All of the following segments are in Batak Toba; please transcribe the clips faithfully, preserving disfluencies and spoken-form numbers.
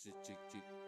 Cek, cek, cek.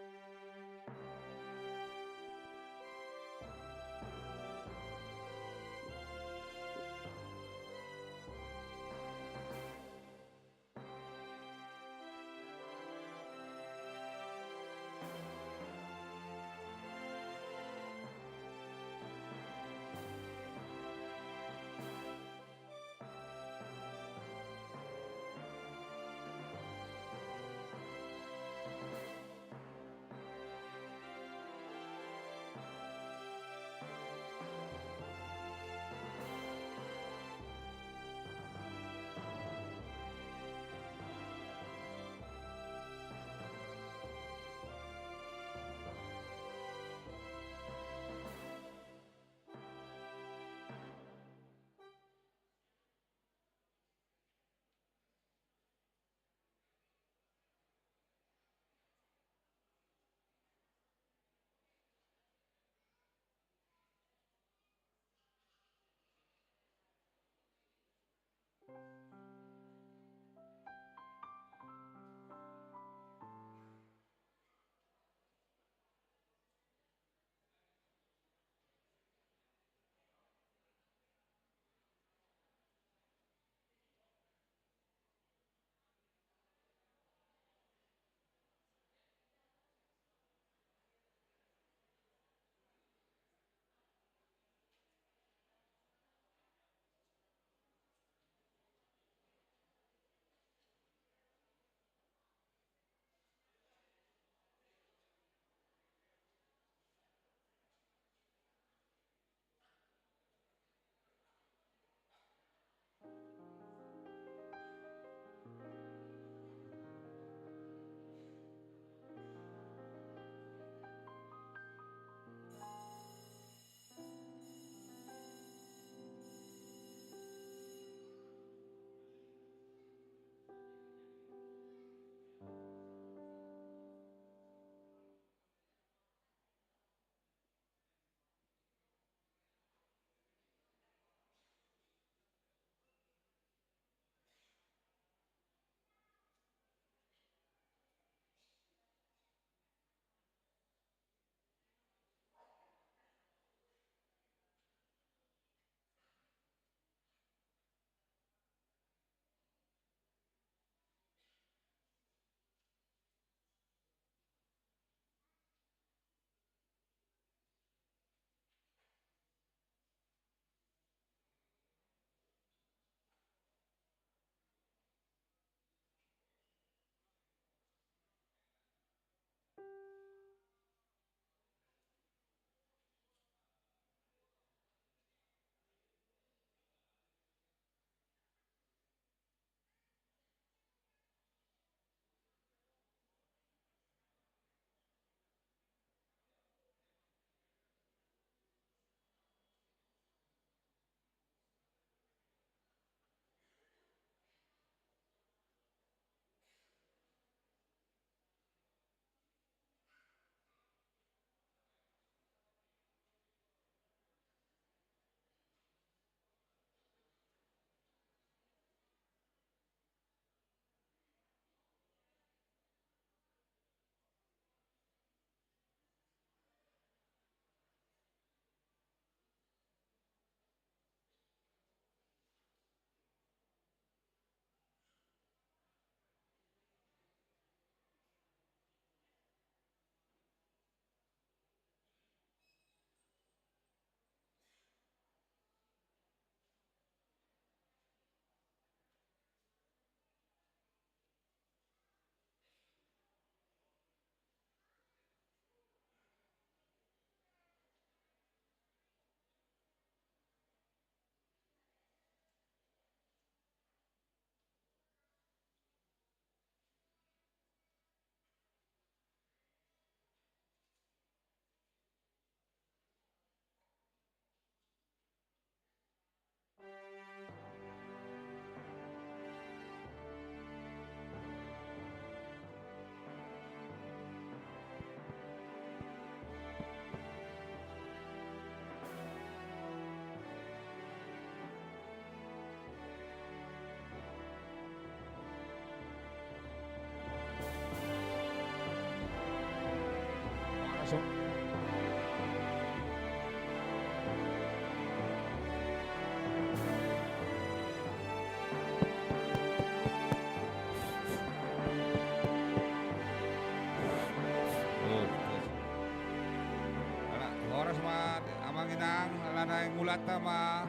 Amang inang, alana naeng mulak ma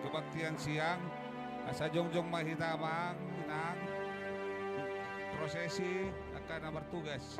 kebaktian sian, asa jongjong ma hita amang inang, prosesi angka na martugas.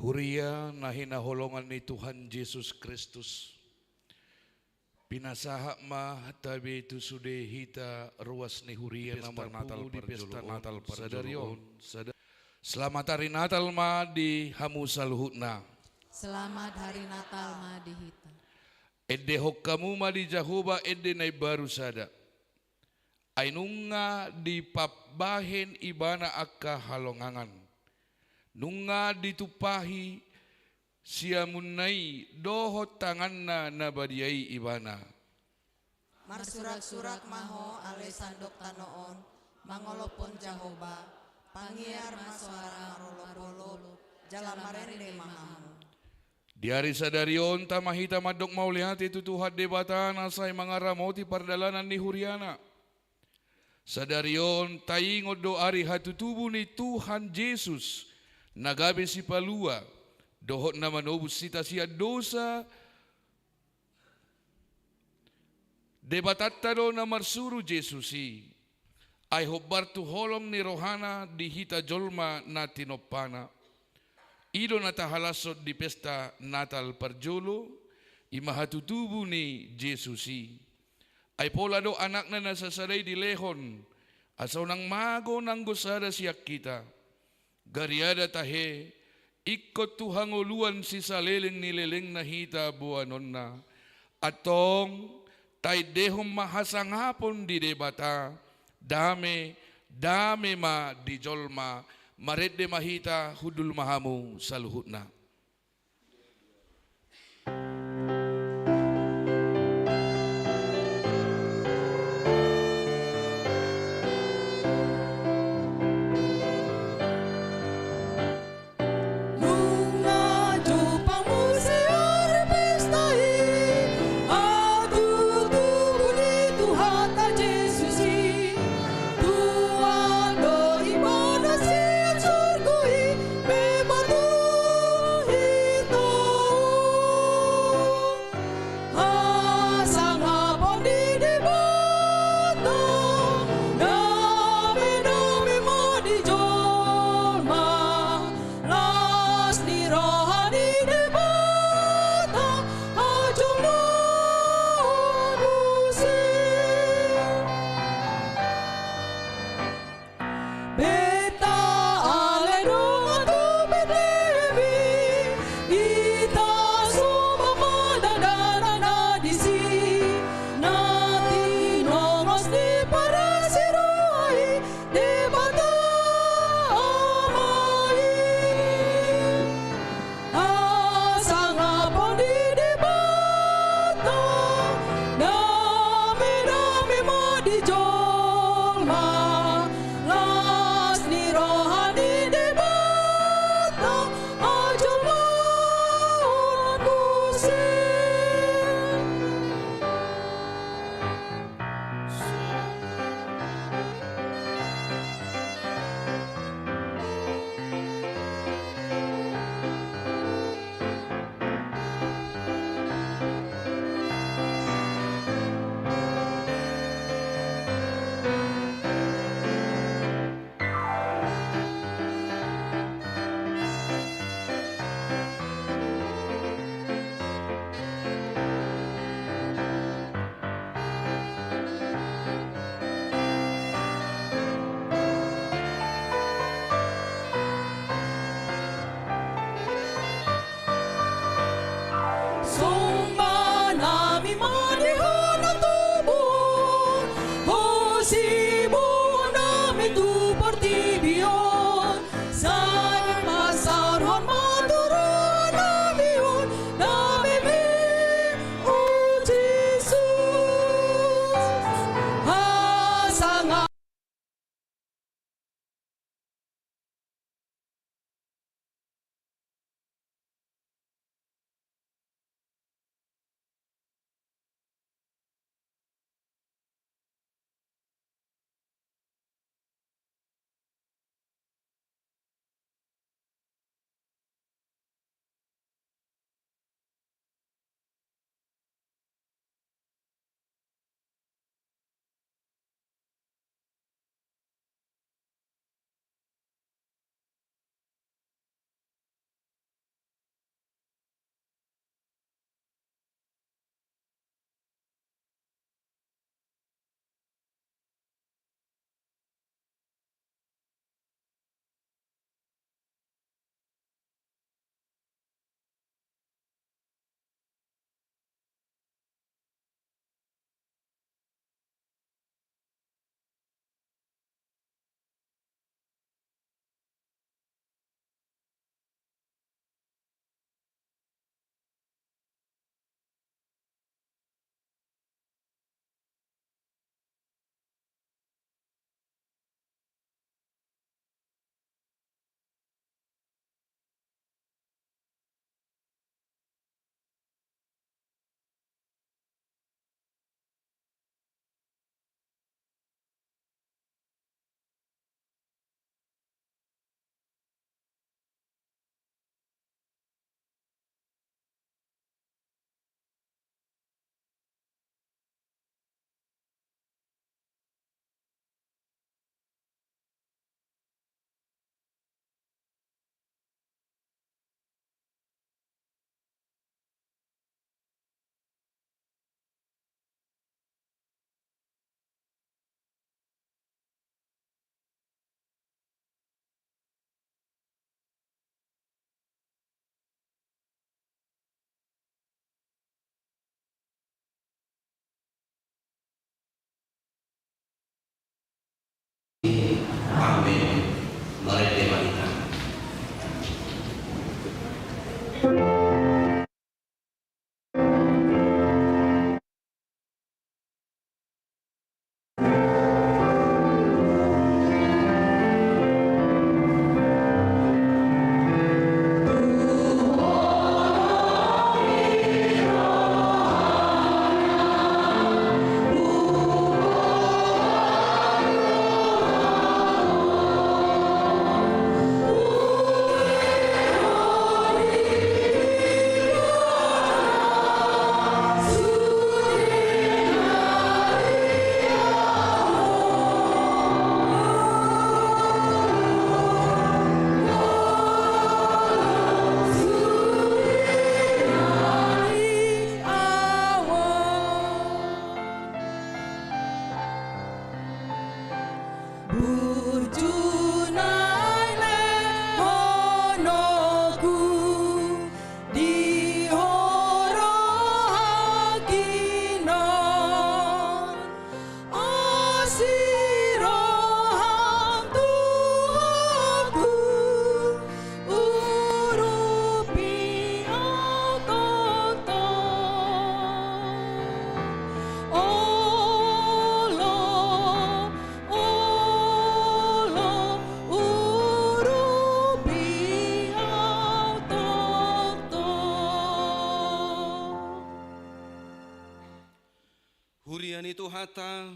Huria na hinaholongan ni Tuhan Jesus Kristus, pinasahat ma tabe tu sude hita ruas ni huria na marpungu di pesta Natal parjolo on. Sada-, Selamat Hari Natal ma di hamu saluhutna. Selamat Hari Natal ma di hita. Endehon hamu ma di Jahowa ende na imbaru sada. Ai nunga dipambahen Ibana angka halongangan. Nunga ditumpahi siamunna i dohot tanganna na badia i Ibana. Marsuraksurak ma ho ale sandok tano on, mangolophon Jahowa, pangiar ma soara marolopolop, jala marende ma hamu. Di ari sadari on tama hita mandok mauliate tu Tuhan Debata na sai mangaramoti pardalanan ni huriana. Sadari on taingot do ari hatutubu ni Tuhan Jesus, na gabe sipalua, dohot na manobus hita sian dosa. Debatanta do na marsuru Jesus i, ai hombar tu holong ni rohana di hita jolma na tinompana. I do na tahalashon di pesta Natal parjolo, i ma hatutubu ni Jesus i. Ai pola do Anakna na sasada i dilehon, asa unang mago nanggo sada sian hita. Gariada tahe, ingkon tu hangoluan sisaleleng ni lelengna hita boanonna. Antong, taendehon ma hasangapon di Debata, dame, dame ma di jolma, marende ma hita, hundul ma hamu saluhutna. Nunga jot Ni Tuhanta,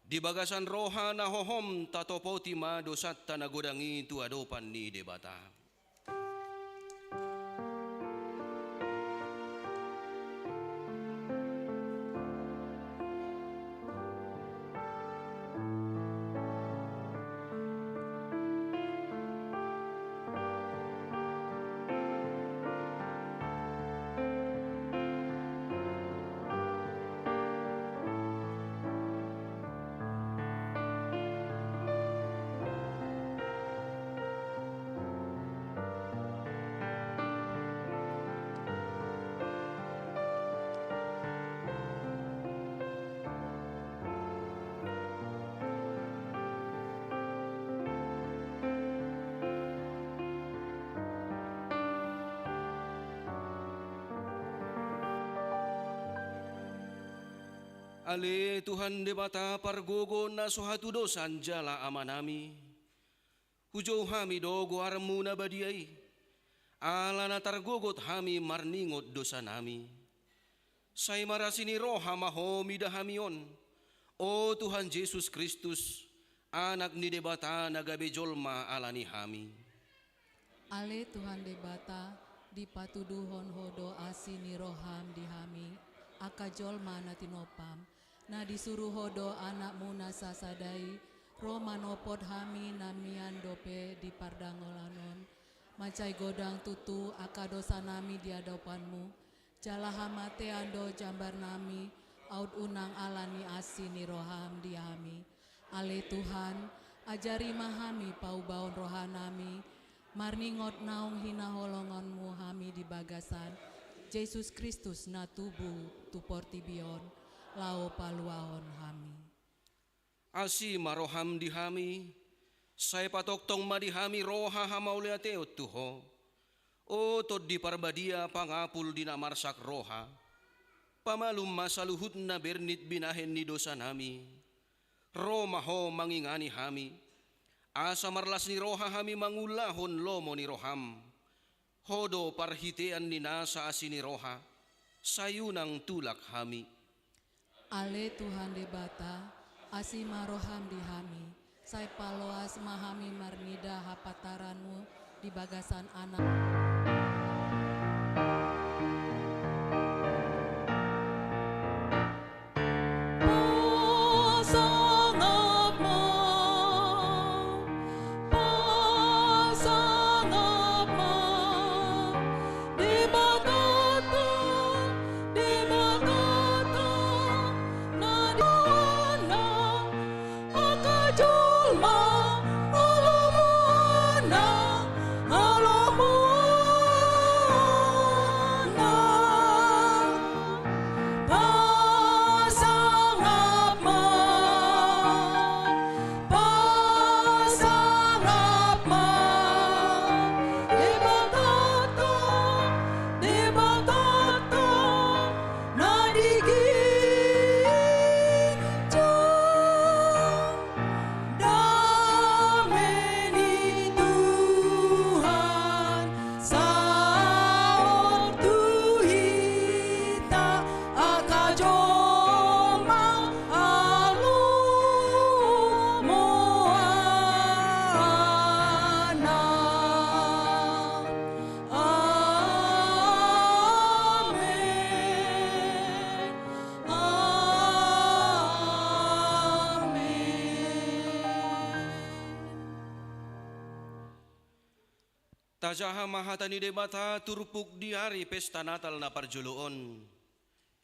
di bagasan roha na hohom tatopoti ma dosanta na godang i tu adopan ni Debata. Ale Tuhan Debata pargogo na so hatudosan jala Amanami, hujou hami do goarMu na badia i, ala na targogot hami marningot dosanami. Sai marasi ni roha ma Ho mida hami on, o Tuhan Jesus Kristus, Anak ni Debata na gabe jolma ala ni hami. Ale Tuhan Debata, dipatuduhon Ho do asi ni rohaM di hami, angka jolma na tinopaM, na disuru Ho do AnakMu na sasada i, ro manopot hami na mian dope di pardangolan on, mansai godang tutu angka dosanami di adopanMu, jala hamatean do jambarnami, aut unang ala ni asi ni rohaM di hami. Ale Tuhan, ajari ma hami paubahon rohanami, marningot naung hinaholonganMu hami di bagasan Jesus Kristus na tubu tu portibi on, laho paluahon hami. Asi ma rohaM di hami, sai patongtong ma di hami roha hamauliateon tu Ho. O Tondi Parbadia, pangapul di na marsak roha, pamalum ma saluhutna bernit binahen ni dosanami. Ro ma Ho mangingani hami, asa marlas ni roha hami mangulahon lomo ni rohaM. Ho do parhitean ni nasa asi ni roha, sai unang tulak hami. Ale Tuhan Debata, asi ma rohaM di hami, sai paloas ma hami marnida hapantaranMu di bagasan Anak. Pasangap ma, pasangap ma, Debatanta, Debatanta, na di na angka jolma, ala muana, ala muana. Pasangap ma, pasangap ma, Debatanta, Debatanta, na di ginjang. Dame ni Tuhan saut tu hita angka jolma, ala muana. Amen. Amen. Tajaha ma hata ni Debata turpuk di ari pesta Natal na parjolo on.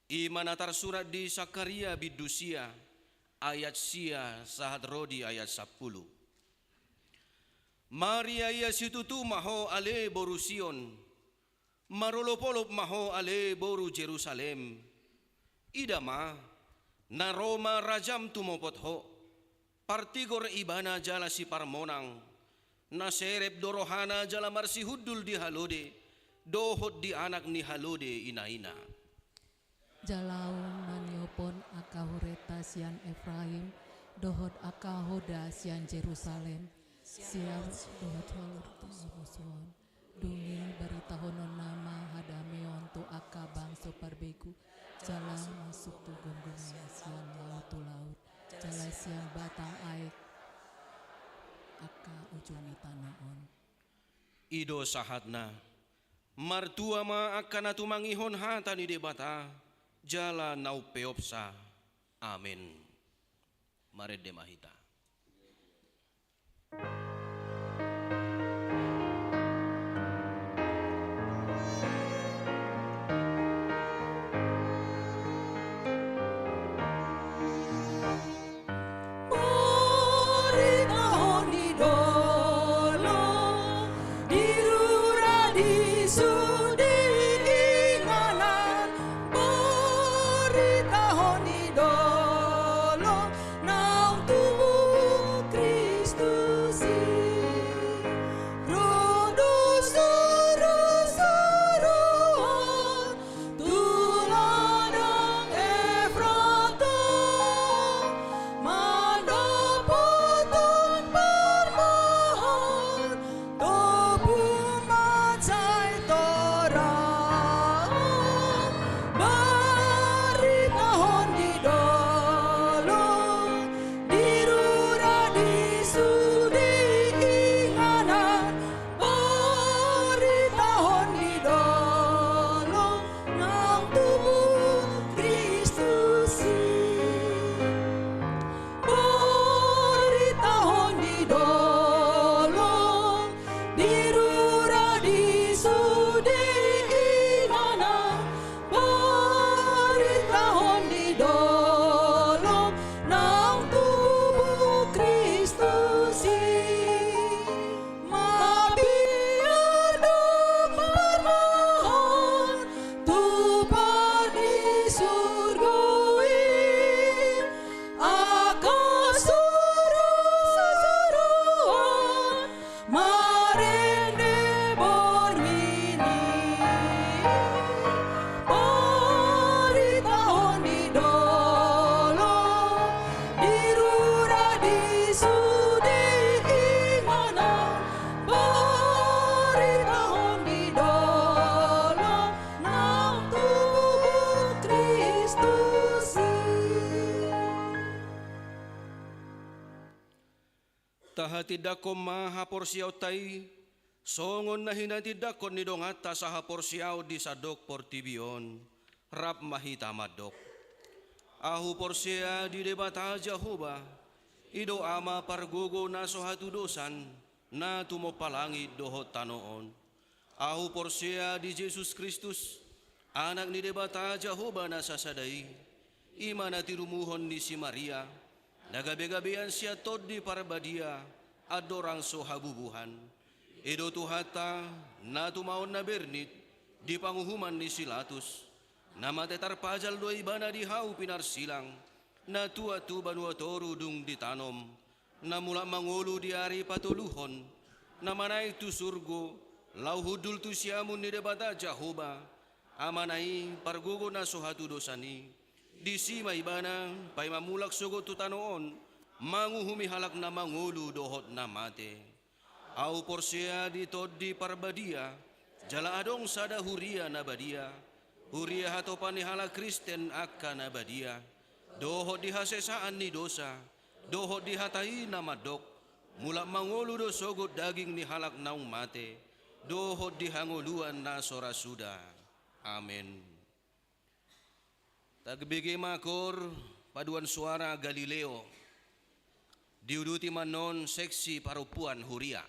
I ma na tarsurat di Sakaria bindu sia, ayat sia sahat ro di ayat sampulu. Maria ia situtu ma ho ale boru Sion, marolopolop ma ho ale boru Jerusalem. Ida ma, na ro ma rajam tumopot ho, partigor ibana jala siparmonang, na serep do rohana jala marsihundul di halode, dohot di anak ni halode inaina. Jala ahu maniopon angka hureta sian Efraim, dohot angka hoda sian Jerusalem, sian dohot halor tu hamusuon. Dung i baritahononna ma hadameon tu angka bangso parbegu, jala masuk tu gomgom aek sian laut tu laut, jala sian batang aek angka ujung ni tano on. I do sahatna. Martua ma angka na tumangihon hata ni Debata, jala na umpeopsa. Amen. Marende ma hita. Boritahon ni dolok di rura, di sude inganan, boritahon ni dolok naung tubu Kristus i. Ro do surusuruon tu ladang Efrata, mandapothon parmahan, topung mansai torang. Boritahon ni dolok di rura, di sude inganan, boritahon ni dolok naung tubu Kristus i. Boritahon ni dolok di rura, di sude inganan, boritahon ni dolok naung tubu Kristus i. Mabiar do parmahan tu parnisurgo i, angka surusuruon marende borngin i. Boritahon ni dolok di rura, di sude inganan, boritahon ni dolok naung tubu Kristus i. Tahatindanghon ma haporseaonta i, songon na hinatindanghon ni donganta sahaporseaon di sandok portibi on. Rap ma hita mandok. Ahu porsea di Debata Jahowa, i do Ama pargogo na so hatudosan, na tumompa langit dohot tano on. Ahu porsea di Jesus Kristus, Anak ni Debata Jahowa na sasada i, i ma na tinumuhon ni si Maria, na gabegabean sian Tondi Parbadia, andorang so habubuhan. I do Tuhanta, na tumaon na bernit di panguhuman ni si Latus, na mate tarpajal do Ibana di hau pinarsilang, na tuat tu banua toru dung ditanom, na mulak mangolu di ari patoluhon, na manaek tu surgo, laho hundul tu siamun ni Debata Jahowa, Amana i pargogo na so hatudosan i. Disi ma Ibana paima mulak sogot tu tano on, manguhumi halak na mangolu dohot na mate. Ahu porsea di Tondi Parbadia, jala adong sada huria na badia, huria hatopan ni halak Kristen angka na badia, dohot di hasesaan ni dosa, dohot di hata i na mandok, mulak mangolu do sogot daging ni halak naung mate, dohot di hangoluan na so ra suda. Amen. Tagbege ma kor paduan suara Galileo. Diuduti ma non seksi parompuan huria.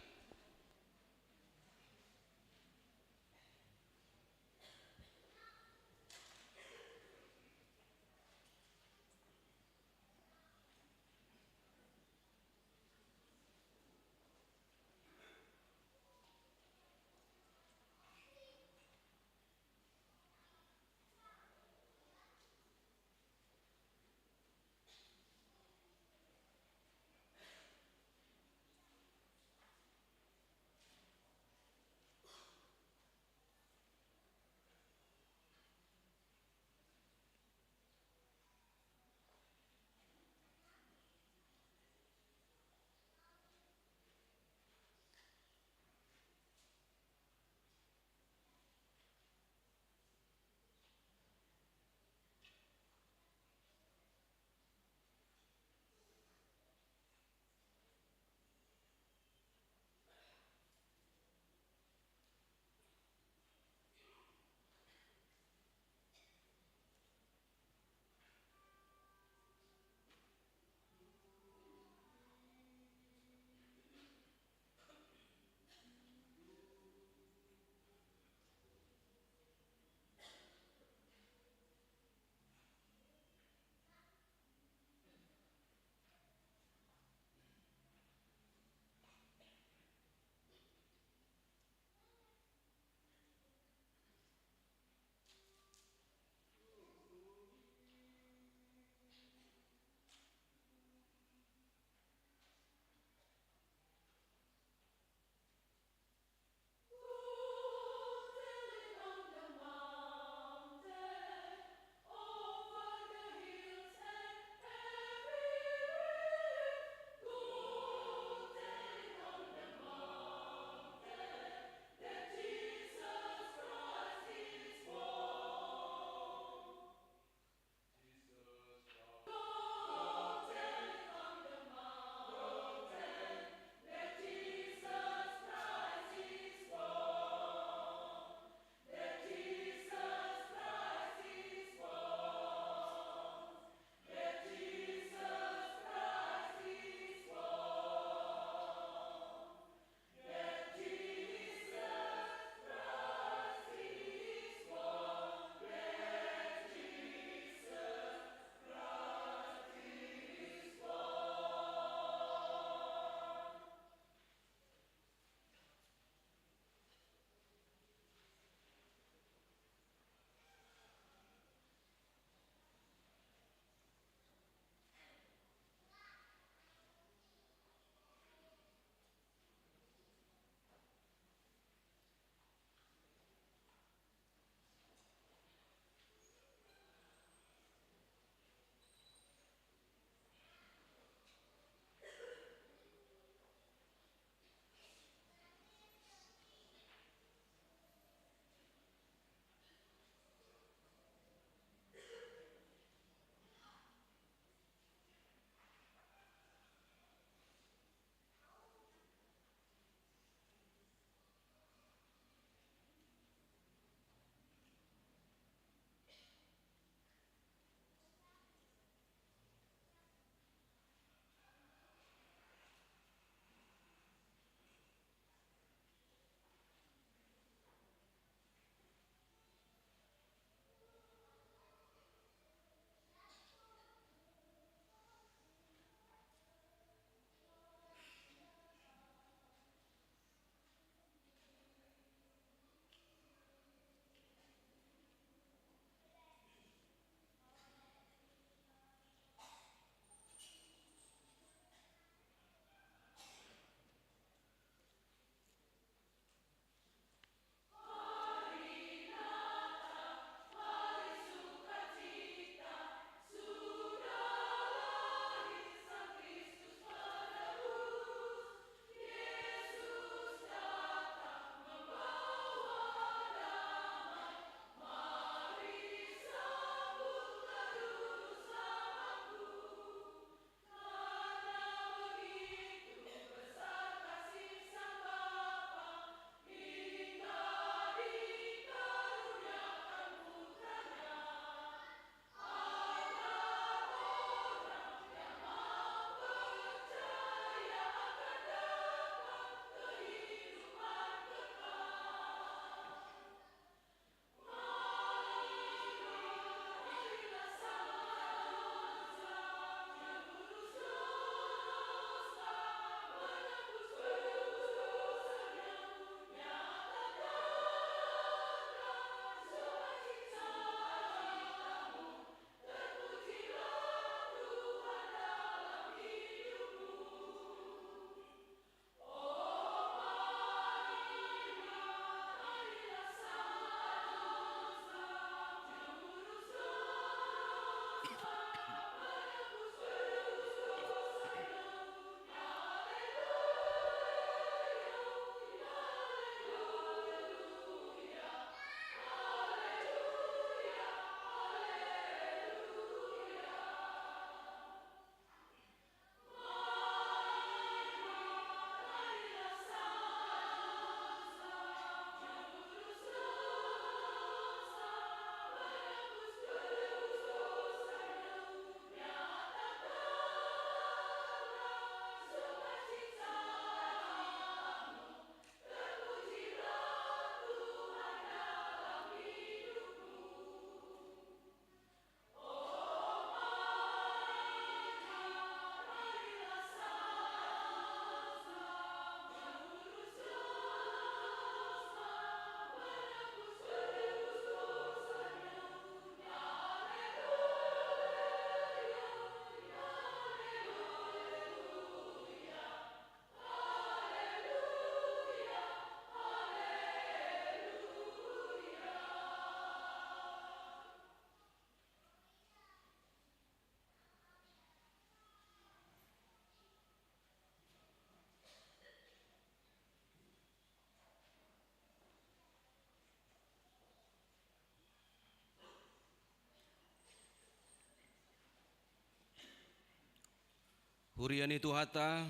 Huria ni Tuhanta,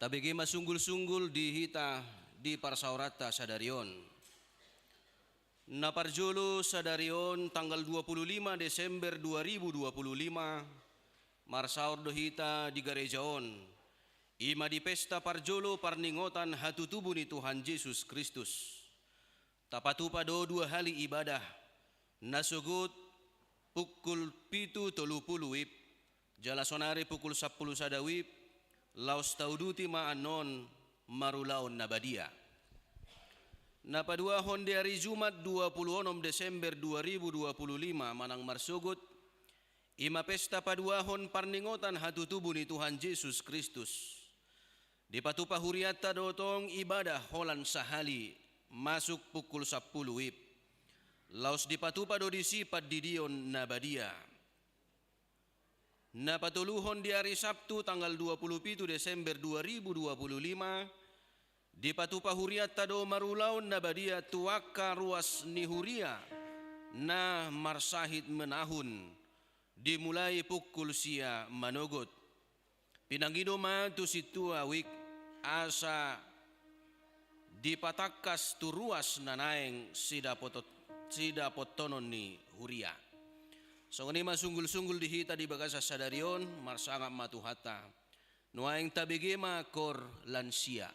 tabege ma sunggul-sunggul di hita di parsaoranta sadari on. Na parjolo sadari on tanggal dua puluh lima Desember dua ribu dua puluh lima, marsaor do hita di gareja on, i ma di pesta parjolo parningotan hatutubu ni Tuhan Jesus Kristus. Tapatupa do dua hali ibadah, na sogot pukul pitu tolu pulu wib, jala sonari pukul sampulu sada wib, laos tauduti ma annon marulaon na badia. Na paduahon di ari Jumat dua puluh onom Desember dua ribu dua puluh lima manang marsogot, i ma pesta paduahon parningotan hatutubu ni Tuhan Jesus Kristus. Dipatupa hurianta do tong ibadah holan sahali masuk pukul sampulu wib. Laos dipatupa do disi pandidion na badia. Na patoluhon di ari Sabtu tanggal dua puluh pitu Desember dua ribu dua puluh lima, dipatupa hurianta do marulaon na badia tu angka ruas ni huria na marsahit menahun, dimulai pukul sia manogot. Pinangido ma tu sintua wijk asa dipatangkas tu ruas na naeng sidapotot-, sidapotonon ni huria. Songon i ma sunggul-sunggul di hita di bagasan sadari on, marsangap ma Tuhanta. Nuaeng tabege ma kor lansia.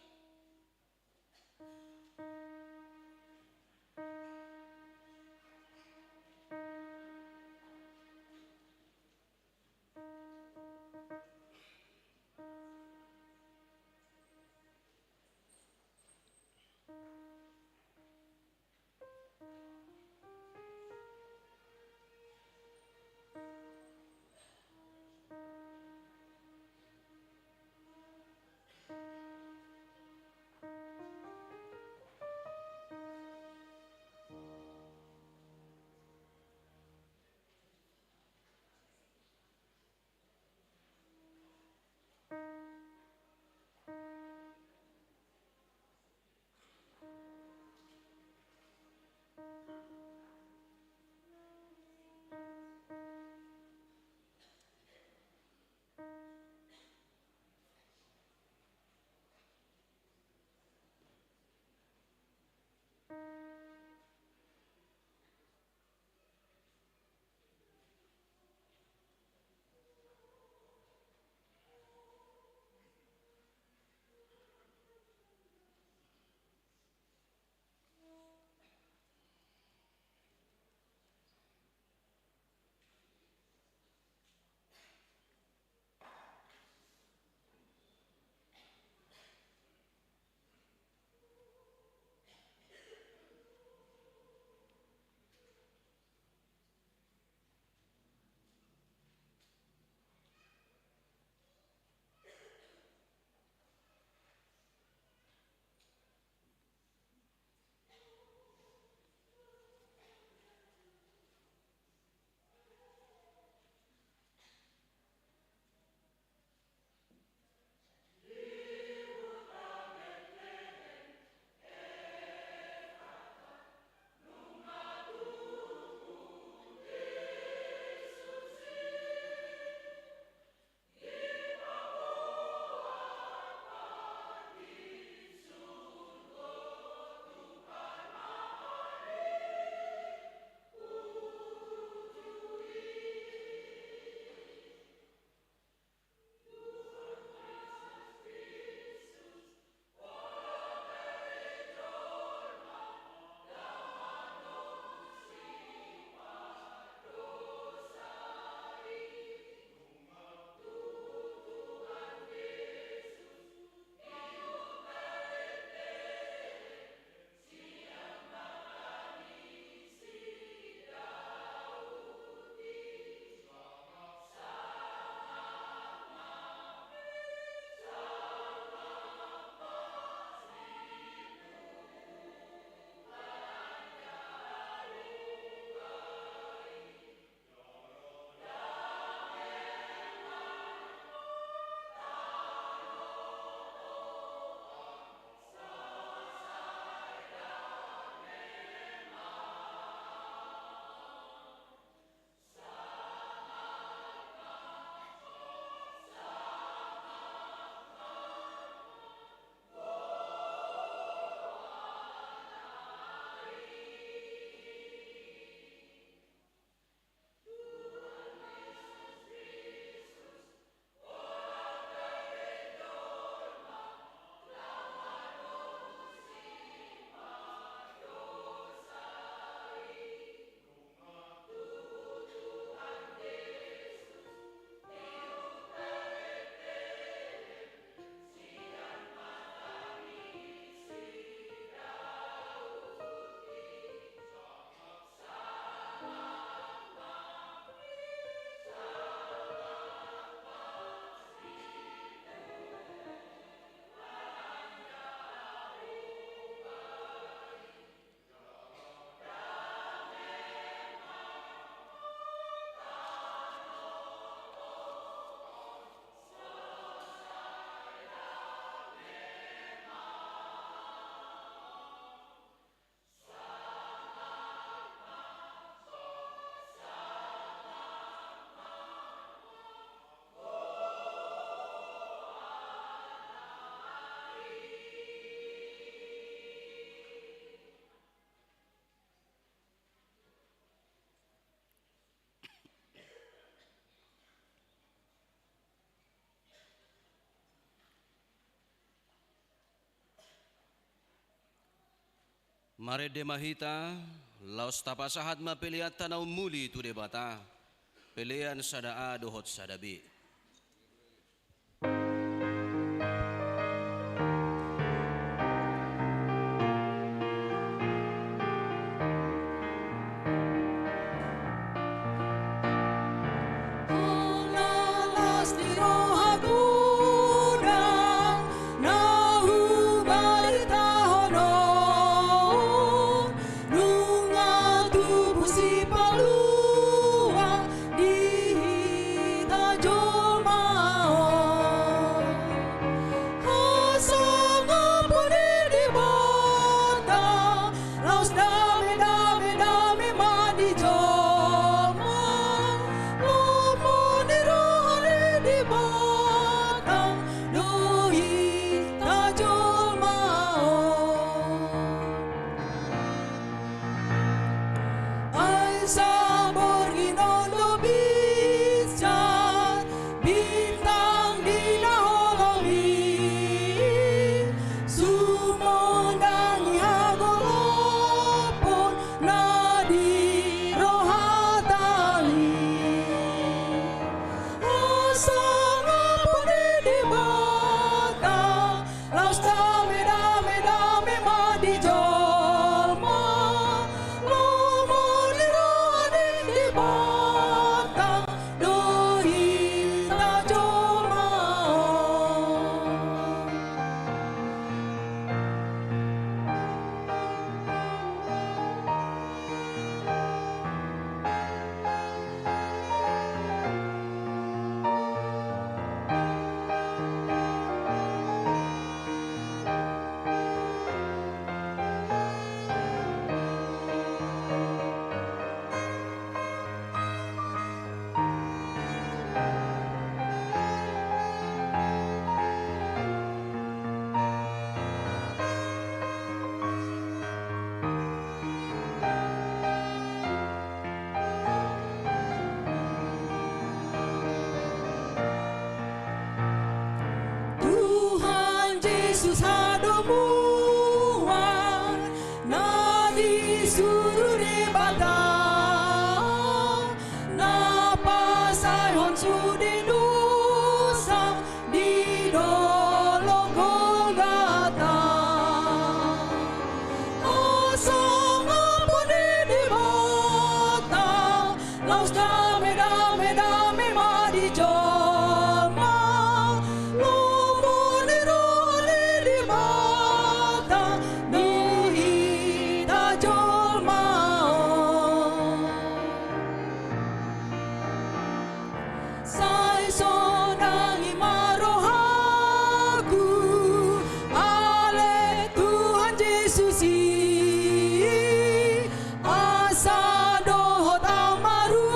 Marende ma hita, laos tapasahat ma peleanta na umuli tu Debata, pelean sada A dohot sada B. Las ni roha godang na hubaritahon on, nunga tubu Sipalua di hita jolma on. Hasangapon ni Debata, laos dame, dame, dame ma di jolma. Lomo ni roha ni Debata do hita jolma on. Ai saborngin on do binsar bintang di na holong i, sumondangi hagolapon na di rohata i. Hasangapon ni Debata, laos dame, dame, dame ma di jolma. Lomo ni roha ni Debata do hita jolma on. Tuhan Jesus hadomuan na disuru Debata, na pasaehon sude dosa di dolok Golgata. Hasangapon ni Debata, laos dame, dame, dame ma di jolma. Lomo ni roha ni Debata do hita jolma on. Sai sonang i ma rohaku ale Tuhan Jesus i, asa dohot au maru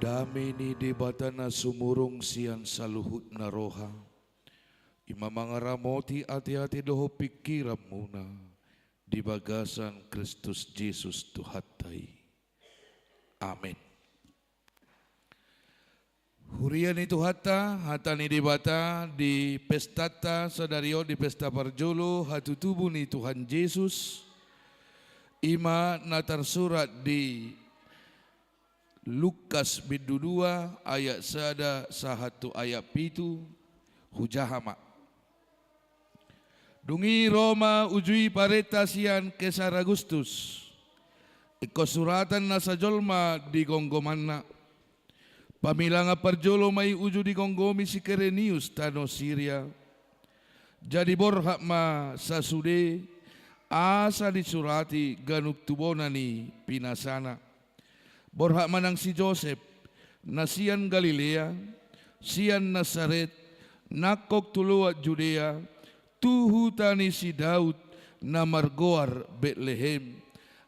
Dame ni Debata na sumurung sian saluhutna roha, i ma mangaramoti ateate dohot pingkiranmuna di bagasan Kristus Jesus Tuhanta i. Amen. Huria ni Tuhanta, hata ni Debata di pestanta sadari on, di pesta parjolo hatutubu ni Tuhan Jesus, i ma na tarsurat di Lukas bindu dua ayat sada sahat tu ayat pitu. Hujaha ma. Dung i ro ma uju i parenta sian Kesar Agustus, ingkon suratan nasa jolma di gomgomanna. Pamilangan parjolo ma i uju digomgomi si Kirenius tano Siria. Jadi borhat ma sasude asa disurati ganup tu bona ni pinasana. Borhat ma nang si Josep, na sian Galilea, sian Nasaret, nangkok tu luat Judea, tu huta ni si Daud, na margoar Betlehem.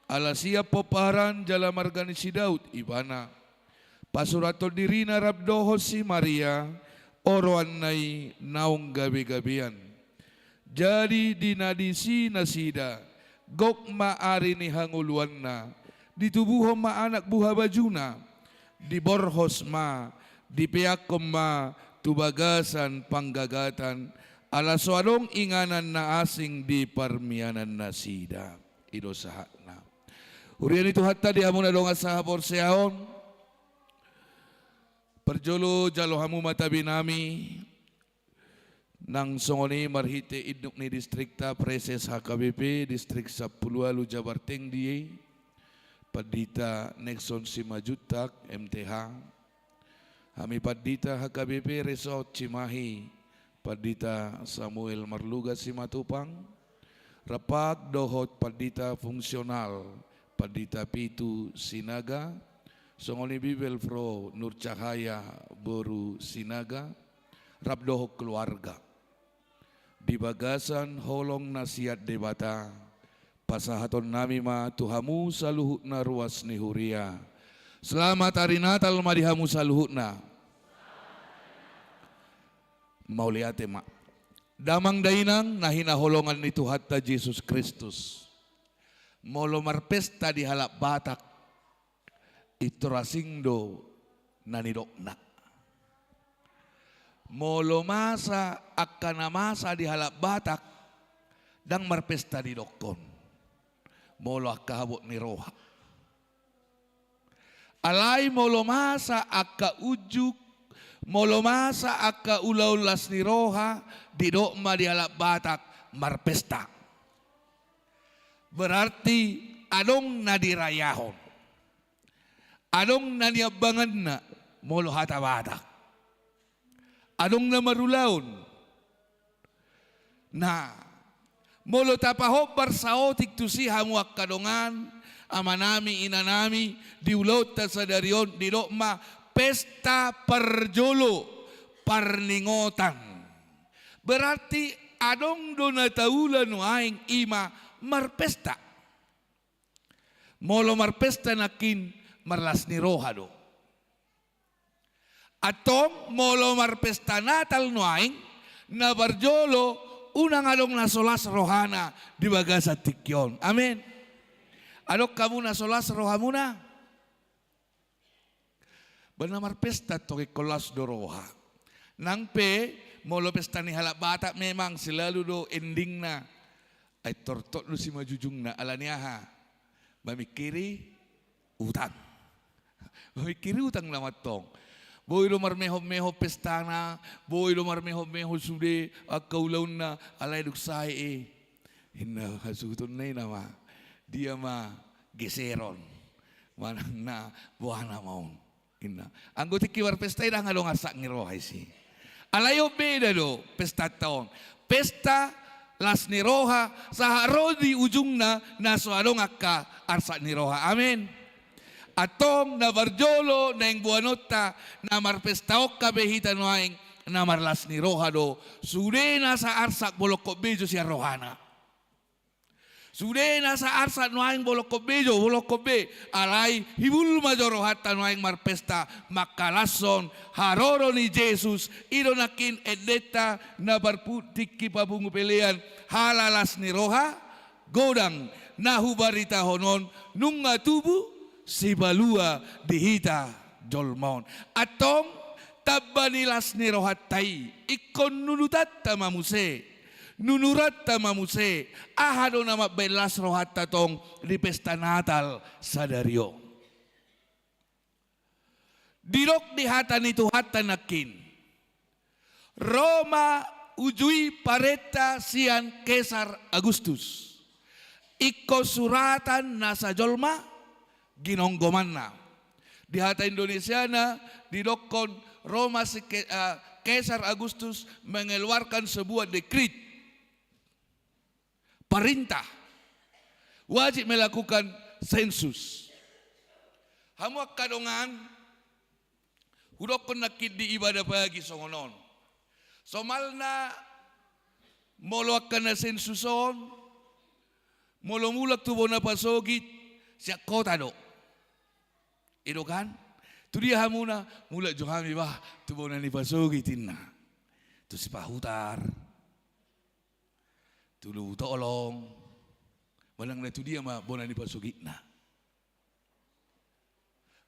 Ala sian pomparan jala marga ni si Daud ibana. Pasurathon dirina rap dohot si Maria, oroanna i naung gabegabean. Jadi di na disi nasida, gok ma ari ni hangoluanna, ditubuhon ma anak buhabajuna, diborhos ma, dipeakhon ma tu bagasan panggagatan, ala so adong inganan na asing di parmianan nasida. I do sahatna. Huria ni Tuhanta, di hamu na dongan sahaporseaon, parjolo jalo hamu ma tabinami, nang songon i marhite induk ni distrikta, Praeses H K B P Distrik Sampulu Ualu Jabar Tinggi, Pandita Nexon Simanjuntak, M T H, hami Pandita H K B P Resort Cimahi, Pandita Samuel Marluga Simatupang, rap dohot Pandita Fungsional, Pandita Pitu Sinaga, songon i Bibelvrouw Nur Cahaya boru Sinaga, rap dohot keluarga. Di bagasan holong na sian Debata, pasahatonnami ma tu hamu saluhutna ruas ni huria. Selamat Hari Natal ma di hamu saluhutna. Mauliate ma. Damang dainang na hinaholongan ni Tuhanta Jesus Kristus. Molo marpesta di halak Batak, pintor asing do na nidokna. Molo masa angka na masa di halak Batak, ndang marpesta didokkon. Molo angka habot ni roha. Alai molo masa angka unjuk, molo masa angka ulaon las ni roha, didok ma di halak Batak marpesta. Berarti adong na dirayahon. Adong na niambanganna molo hata Batak. Adong na marulaon. Nah, molo tapahombar saotik tusi hamu angka dongan, amanami, inanami, di ulaonta sadari on didok ma pesta parjolo, parningotan. Berarti adong do na taula nuaeng, i ma marpesta. Molo marpesta nangkin marlas ni roha do. Antong molo marpesta Natal nuaeng, na parjolo unang adong na so las rohana di bagasan tingki on. Amen. Adong hamu na so las rohamuna? Ba na marpesta tong ingkon las do roha. Nang pe molo pesta ni halak Batak memang selalu do endingna, ai tortok do simanjujungna, ala ni aha? Mamingkiri utang. Mamingkiri utang nama antong. Boi do marmehon-mehon pestana, boi do marmehon-mehon sude angka ulaonna, alai dung sae i. Inna hasuhutonna i nama, dia ma geseron manang na boha nama on. Inna. Anggo tingki marpesta i ndang adong arsak ni roha isi. Alai on beda do pestanta on. Pesta las ni roha, sahat ro di ujungna na so adong angka arsak ni roha. Amen. Antong na parjolo naeng boanonta na marpesta on hape hita nuaeng na marlas ni roha do. Sude nasa arsak molo ingkon bejo sian rohana. Sude nasa arsak nuaeng bolongkon be jo, bolongkon be. Alai hibul ma jo rohanta nuaeng marpesta, mangkalashon haroro ni Jesus. I do nangkin endenta na parpu-, tingki papungu pelean, halalas ni roha, godang na hubaritahon on, nunga tubu sipalua di hita jolma on. Antong, tamba ni las ni rohanta i, ingkon nunutanta ma muse, nunuranta ma muse, aha do na mambaen las rohanta tong di pesta Natal sadari on. Didok di hata ni Tuhanta nangkin, ro ma uju i parenta sian Kesar Agustus. Ingkon suratan nasa jolma ginonggomanna. Di hata Indonesiana didokkon ro ma si Ke-, eh, Kesar Agustus mengeluarkan sebuah dekrit. Perintah. Wajib melakukan sensus. Hamu angka dongan, hudokkon nangkin di ibadah pagi songon on. Somalna molo angka na sensus on, molo mulak tu bona pasogit, sian kota do. I do kan? Tu dia hamuna, mulak jo hami bah, tu bona ni pasogit inna. Tu Sipahutar. Tu Luwu Tolong. Manang na tu dia ma bona ni pasogitna.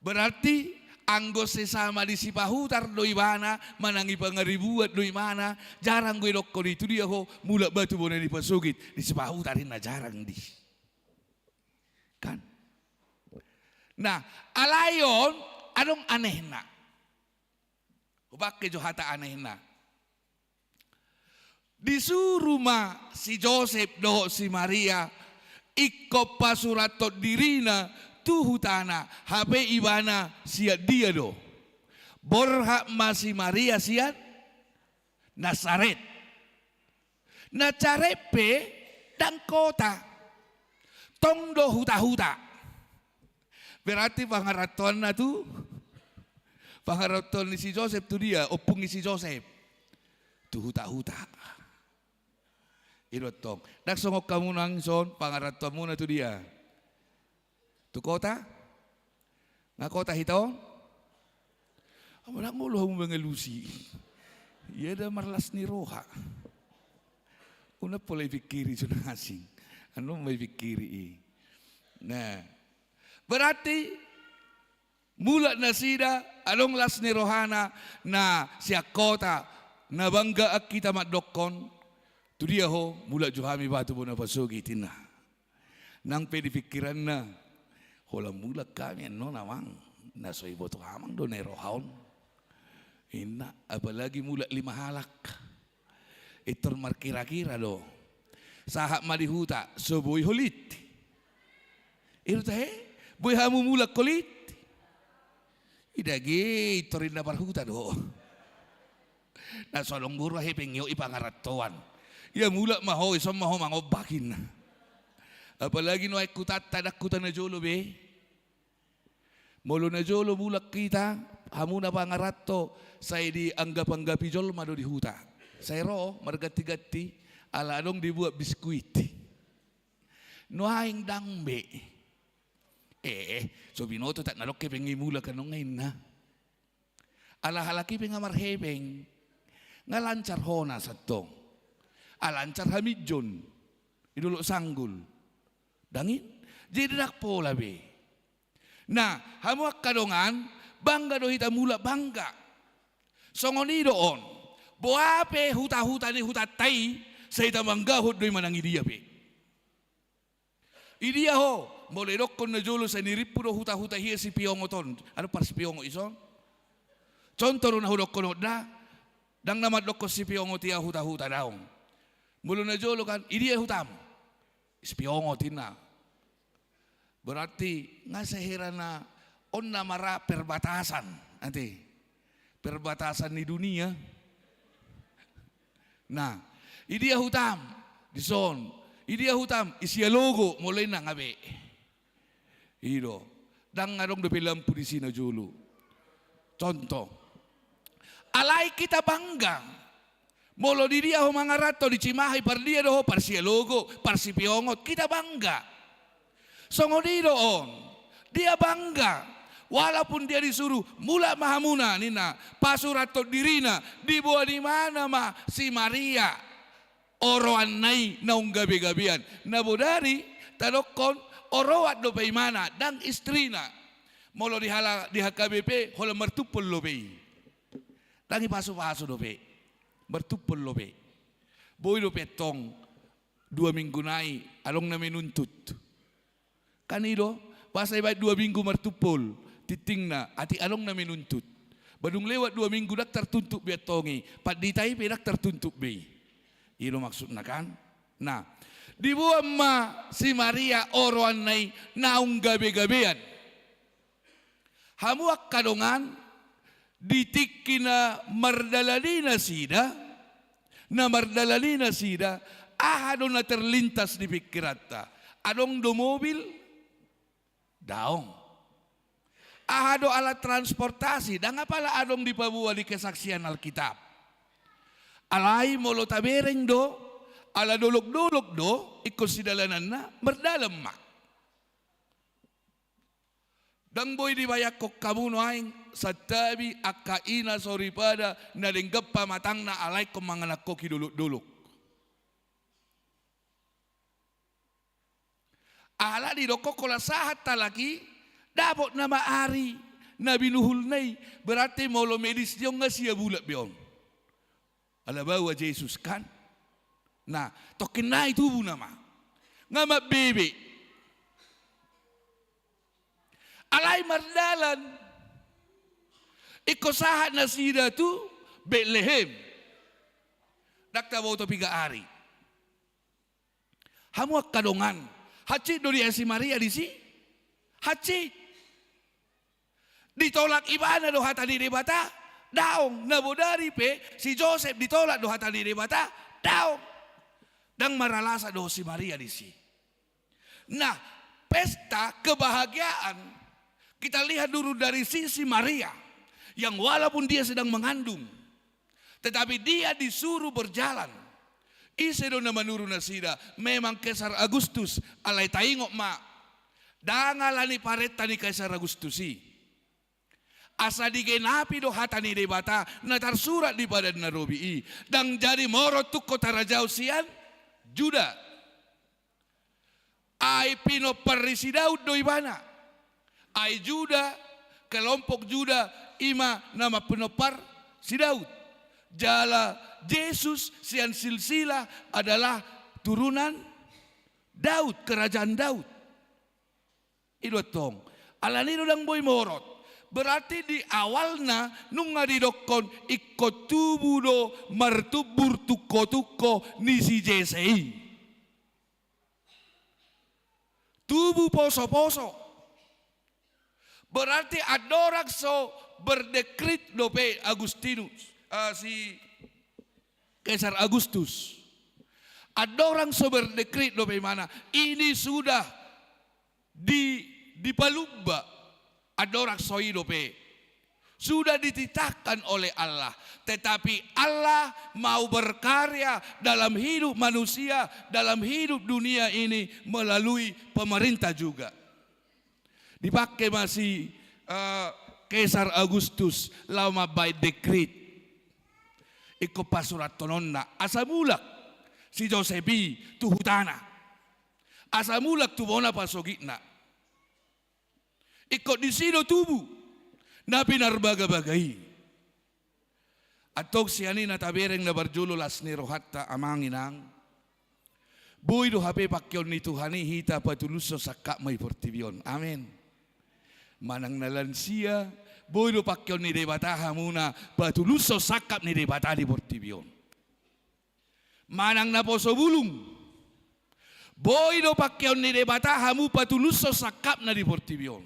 Berarti anggo sesama di Sipahutar do ibana, manang i Pangaribuan do ibana, jarang do idokkon i tu dia ho, mulak bah tu bona ni pasogit, di Sipahutar inna jarang di. Kan? Nah, alai on, adong anehna. Hupake jo hata anehna. Disuru ma si Josep dohot si Maria ingkon pasurathon dirina tu hutana, hape ibana sian dia do. Borhat ma si Maria sian Nasaret. Nasaret pe ndang kota. Tong do huta-huta. Berarti pangarantoanna tu, pangarantoan ni si Josep tu dia, ompung ni si Josep? Tu huta-huta. I do tong. Ndang songon hamu nang son, pangarantoanmuna tu dia? Tu kota? Nga kota hita on? Amang, ndang olo hamu mangalusi. Ia da marlas ni roha. Unang pola ipingkiri tu na asing. Annon ma ipingkiri i. Nah. Berarti mulak nasida, adong las ni rohana, na sian kota, na bangga hita mandokkon, tu dia ho, mulak jo hami bah tu bona pasogit inna. Nang pe di pingkiranna, holan mulak hami annon amang, na so iboto amang do na i roha on. Inna, apalagi mulak lima halak. Intor markira-kira do. Sahat ma di huta, so boi holit. I do tahe, boi hamu mulak holit. I dage, intor inna parhuta do. Na so adong boru hepeng i, i pangarantoan. Ia mulak ma ho, ison ma ho mangombak inna. Apalagi nuaeng hutanta ndang huta na jolo be. Molo na jolo mulak hita, hamu na pangaranto, sai dianggap-anggapi jolma do di huta. Sai ro, marganti-ganti, ala adong dibuat biskuit. Nuaeng ndang be. Eh, so binoto tak na adong hepeng i mulak annon nga inna. Ala halak i pe nga marhepeng. Nga lancar hona santong. Ala lancar haminjon. Di Dolok Sanggul. Ndang i? Jadi ndang pola be. Nah, hamu angka dongan, bangga do hita mulak bangga. Songon i do on. Boha pe huta-huta ni hutanta i, sai tamanggahon do i manang i dia pe. I dia ho, molo idokkon na jolo sai nirimpu do huta-huta hia sipiongot on. Adong parsipiongot ison. Contoh do na hudokkon on da. Ndang na mandokkon sipiongot ia huta-huta daong. Molo na jolo kan, i dia hutam? Sipiongot inna. Berarti nga sehera na on na mara perbatasan, ate. Perbatasan ni dunia. Nah, i dia hutam? Dison. I dia hutam? I Sialogo, molo inna nga be. I do. Ndang adong dope lampu disi na jolo. Contoh. Alai hita bangga. Molo di dia ho mangaranto, di Cimahi, pardia do ho, Parsialogo, Parsipiongot, kita bangga. Songon i do on, dia bangga. Walaupun dia disuruh, mulak ma hamuna, ninna, pasuranton dirina, diboan ibana ma si Maria oroanna i naung gabegabean. Na bodari tadokkon oroan dope ibana, ndang istrina. Molo di hala-, di H K B P, holan martumpol dope i. Ndang ipasupasu dope. Martumpol dope. Boi dope antong dua minggu nai adong na menuntut. Kan i do, boasa dibaen dua minggu martumpol tingtingna, atik adong na menuntut. Ba dung lewat dua minggu ndang tartuntut be antong i, pandita i pe ndang tartuntut be i. I do maksudna kan? Nah, diboan ma si Maria oroanna i naung gabegabean. Hamu angka dongan, di tingki na mardalan i nasida, na mardalan i nasida, aha do na terlintas di pingkiranta? Adong do mobil? Daong. Aha do alat transportasi? Ndang apala adong dipaboa di kesaksian Alkitab. Alai molo tabereng do, ala dolokdolok do ingkon sidalananna, mardalan ma. Ndang boi dibayangkon hamu nuaeng santabi angka ina soripada na denggan pamatangna alai ingkon mangananghon i dolokdolok. Ala didokkon holan sahat halak i, dapot nama ari na binuhulna i, berarti molo medis i on nga sia bulan be on. Ala baoa Jesus kan. Nah, tongkin nai tubu nama. Nga mambebe. Alai mardalan. Ingkon sahat nasida tu Betlehem. Ndang taboto piga ari. Hamu angka dongan. Hansit do diae si Maria disi? Hansit. Ditolak ibana do hata ni Debata? Daong. Na bodari pe si Josep ditolak do hata ni Debata? Daong. Ndang maralasan do si Maria disi. Nah, pesta kebahagiaan kita lihat dulu dari sisi Maria yang walaupun dia sedang mengandung, tetapi dia disuruh berjalan. Ise do na manuru nasida? Memang Kaisar Agustus, alai taingot ma, ndang ala ni parenta ni Kaisar Agustus i. Asa digenapi do hata ni Debata na tarsurat di Padan na Robi i. Ndang jadi morot tungkot harajaon sian Juda. Ai pinompar ni si Daud do ibana. Ai Juda, kelompok Juda, i ma nama pinompar si Daud. Jala Jesus sian silsilah adalah turunan Daud, kerajaan Daud. I do antong. Alani do ndang boi morot. Berarti di awalna nunga didokkon ingkon tubu do martumbur tungkotungko ni si Jese i. Tubu posoposo. Berarti andorang so berdekrit dope Agustinus, ah, si Kaisar Agustus. Andorang so berdekrit dope ibana, ini sudah di, dipalumba, andorang so i dope. Sudah dititahkan oleh Allah. Tetapi Allah mau berkarya dalam hidup manusia, dalam hidup dunia ini melalui pemerintah juga. Dipake ma si, eh, Kaisar Agustus laho mambaen dekrit. Ingkon pasurantononna asa mulak si Josep i tu hutana. Asa mulak tu bona pasogitna. Ingkon disi do tubu na pinarbagabaga i. Antong sian i na tabereng na parjolo, las ni rohanta amang inang. Boi do hape pangkeon ni Tuhan i hita patulushon sangkapna di portibi on. Amen. Manang na lansia, boi do pangkeon ni Debata hamuna patulushon sangkap ni Debata di portibi on. Manang na poso bulung, boi do pangkeon ni Debata hamu patulushon sangkapna di portibi on.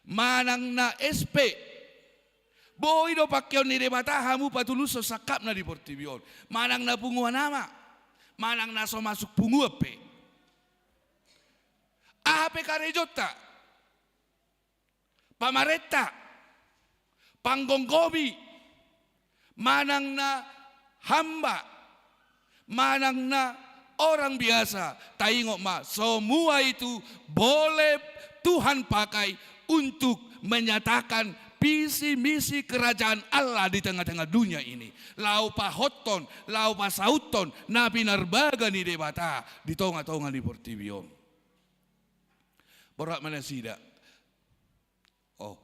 Manang na S P, boi do pangkeon ni Debata hamu patulushon sangkapna di portibi on. Manang na punguan ama, manang na so masuk punguan pe. Aha pe karejonta, pamarenta, panggomgomi, manang na hamba, manang na orang biasa, taingot ma, semua itu boleh Tuhan pakai untuk menyatakan visi misi kerajaan Allah di tengah-tengah dunia ini. Laho pahothon, laho pasauthon na pinarbaga ni Debata di tonga-tonga ni portibi on. Borhat ma nasida. Oh,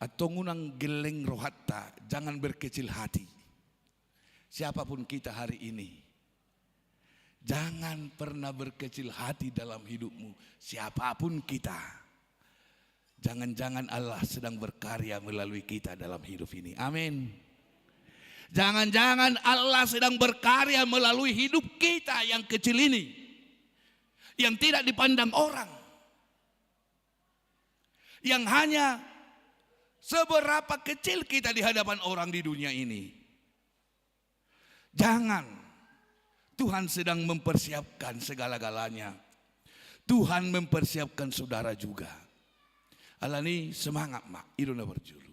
antong unang gelleng rohanta, jangan berkecil hati. Siapapun kita hari ini, jangan pernah berkecil hati dalam hidupmu. Siapapun kita, jangan-jangan Allah sedang berkarya melalui kita dalam hidup ini. Amin. Jangan-jangan Allah sedang berkarya melalui hidup kita yang kecil ini, yang tidak dipandang orang, yang hanya seberapa kecil kita di hadapan orang di dunia ini. Jangan. Tuhan sedang mempersiapkan segala-galanya. Tuhan mempersiapkan saudara juga. Alani, semangat ma, i do na parjolo.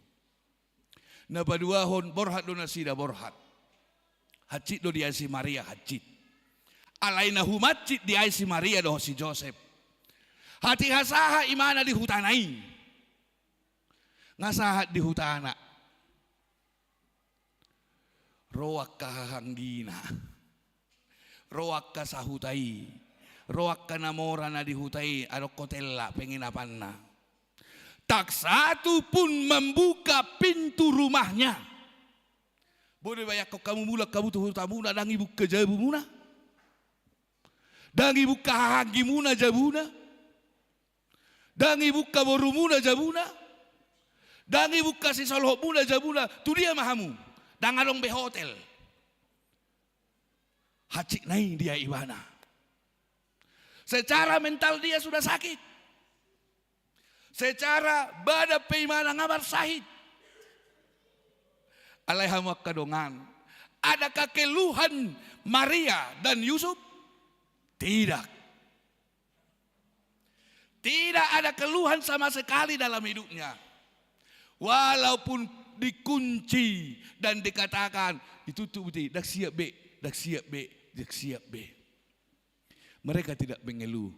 Na paduahon, borhat do nasida, borhat. Hansit do diae si Maria, hansit. Alai na humansit diae si Maria dohot si Josep, hatiha sahat ibana di hutana i. Nga sahat di hutana, ro angka hahaanggina, ro angka sahuta i, ro angka na mora na di huta i, adong hotella penginapanna. Tak satu pun membuka pintu rumahnya. Boi do ibayangkon hamu, mulak hamu tu hutamuna, ndang ibuka jabumuna, ndang ibuka hahaanggimuna jabuna, ndang ibuka borumuna jabuna, ndang ibuka sisolhotmuna jabuna. Tu dia ma hamu? Ndang adong be hotel. Hansit nai dia ibana. Secara mental dia sudah sakit. Secara badan pe ibana nga marsahit. Alai hamu angka dongan, adakah keluhan Maria dan Yusuf? Tidak. Tidak ada keluhan sama sekali dalam hidupnya. Walaupun dikunci dan dikatakan, ditutup, ndang siap be, ndang siap be, ndang siap be. Mereka tidak mengeluh.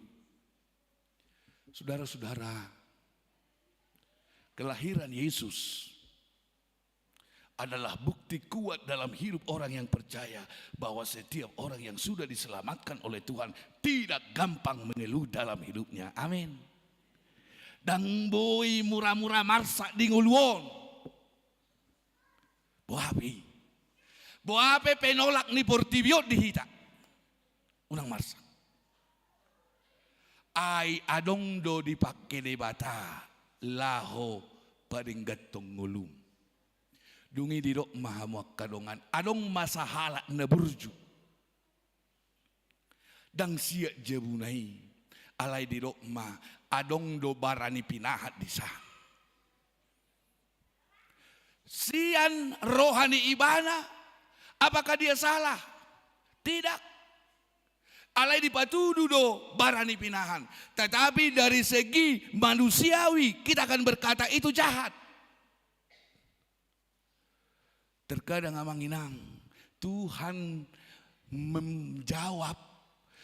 Saudara-saudara, kelahiran Yesus adalah bukti kuat dalam hidup orang yang percaya bahwa setiap orang yang sudah diselamatkan oleh Tuhan tidak gampang mengeluh dalam hidupnya. Amin. Ndang boi mura-mura marsak di ngolu on. Boha pe i? Boha pe penolak ni portibi on di hita, unang marsak. Ai adong do dipangke Debata laho padengganhon ngolum. Dung i didok ma hamu angka dongan, adong ma sahalak na burju. Ndang siat jabuna i, alai didok ma, adong do bara ni pinahan disa. Sian roha ni ibana, apakah dia salah? Tidak. Alai dipatudu do bara ni pinahan. Tetapi dari segi manusiawi, kita akan berkata itu jahat. Terkadang, amang inang, Tuhan menjawab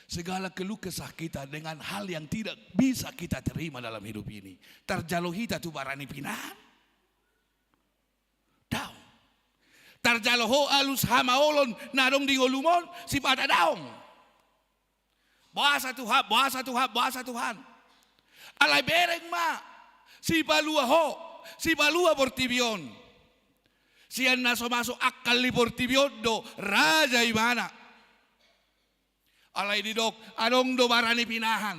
segala keluh kesah kita dengan hal yang tidak bisa kita terima dalam hidup ini. Tarjalo hita tu bara ni pinahan? Daong. Tarjalo ho alus hamaolon na adong di ngolum on? Sipata daong. Boasa Tuhan, boasa Tuhan, boasa Tuhan. Alai bereng ma, sipalua ho, sipalua portibi on. Sian na so masuk akal di portibi on do raja ibana. Alai didok, adong do bara ni pinahan.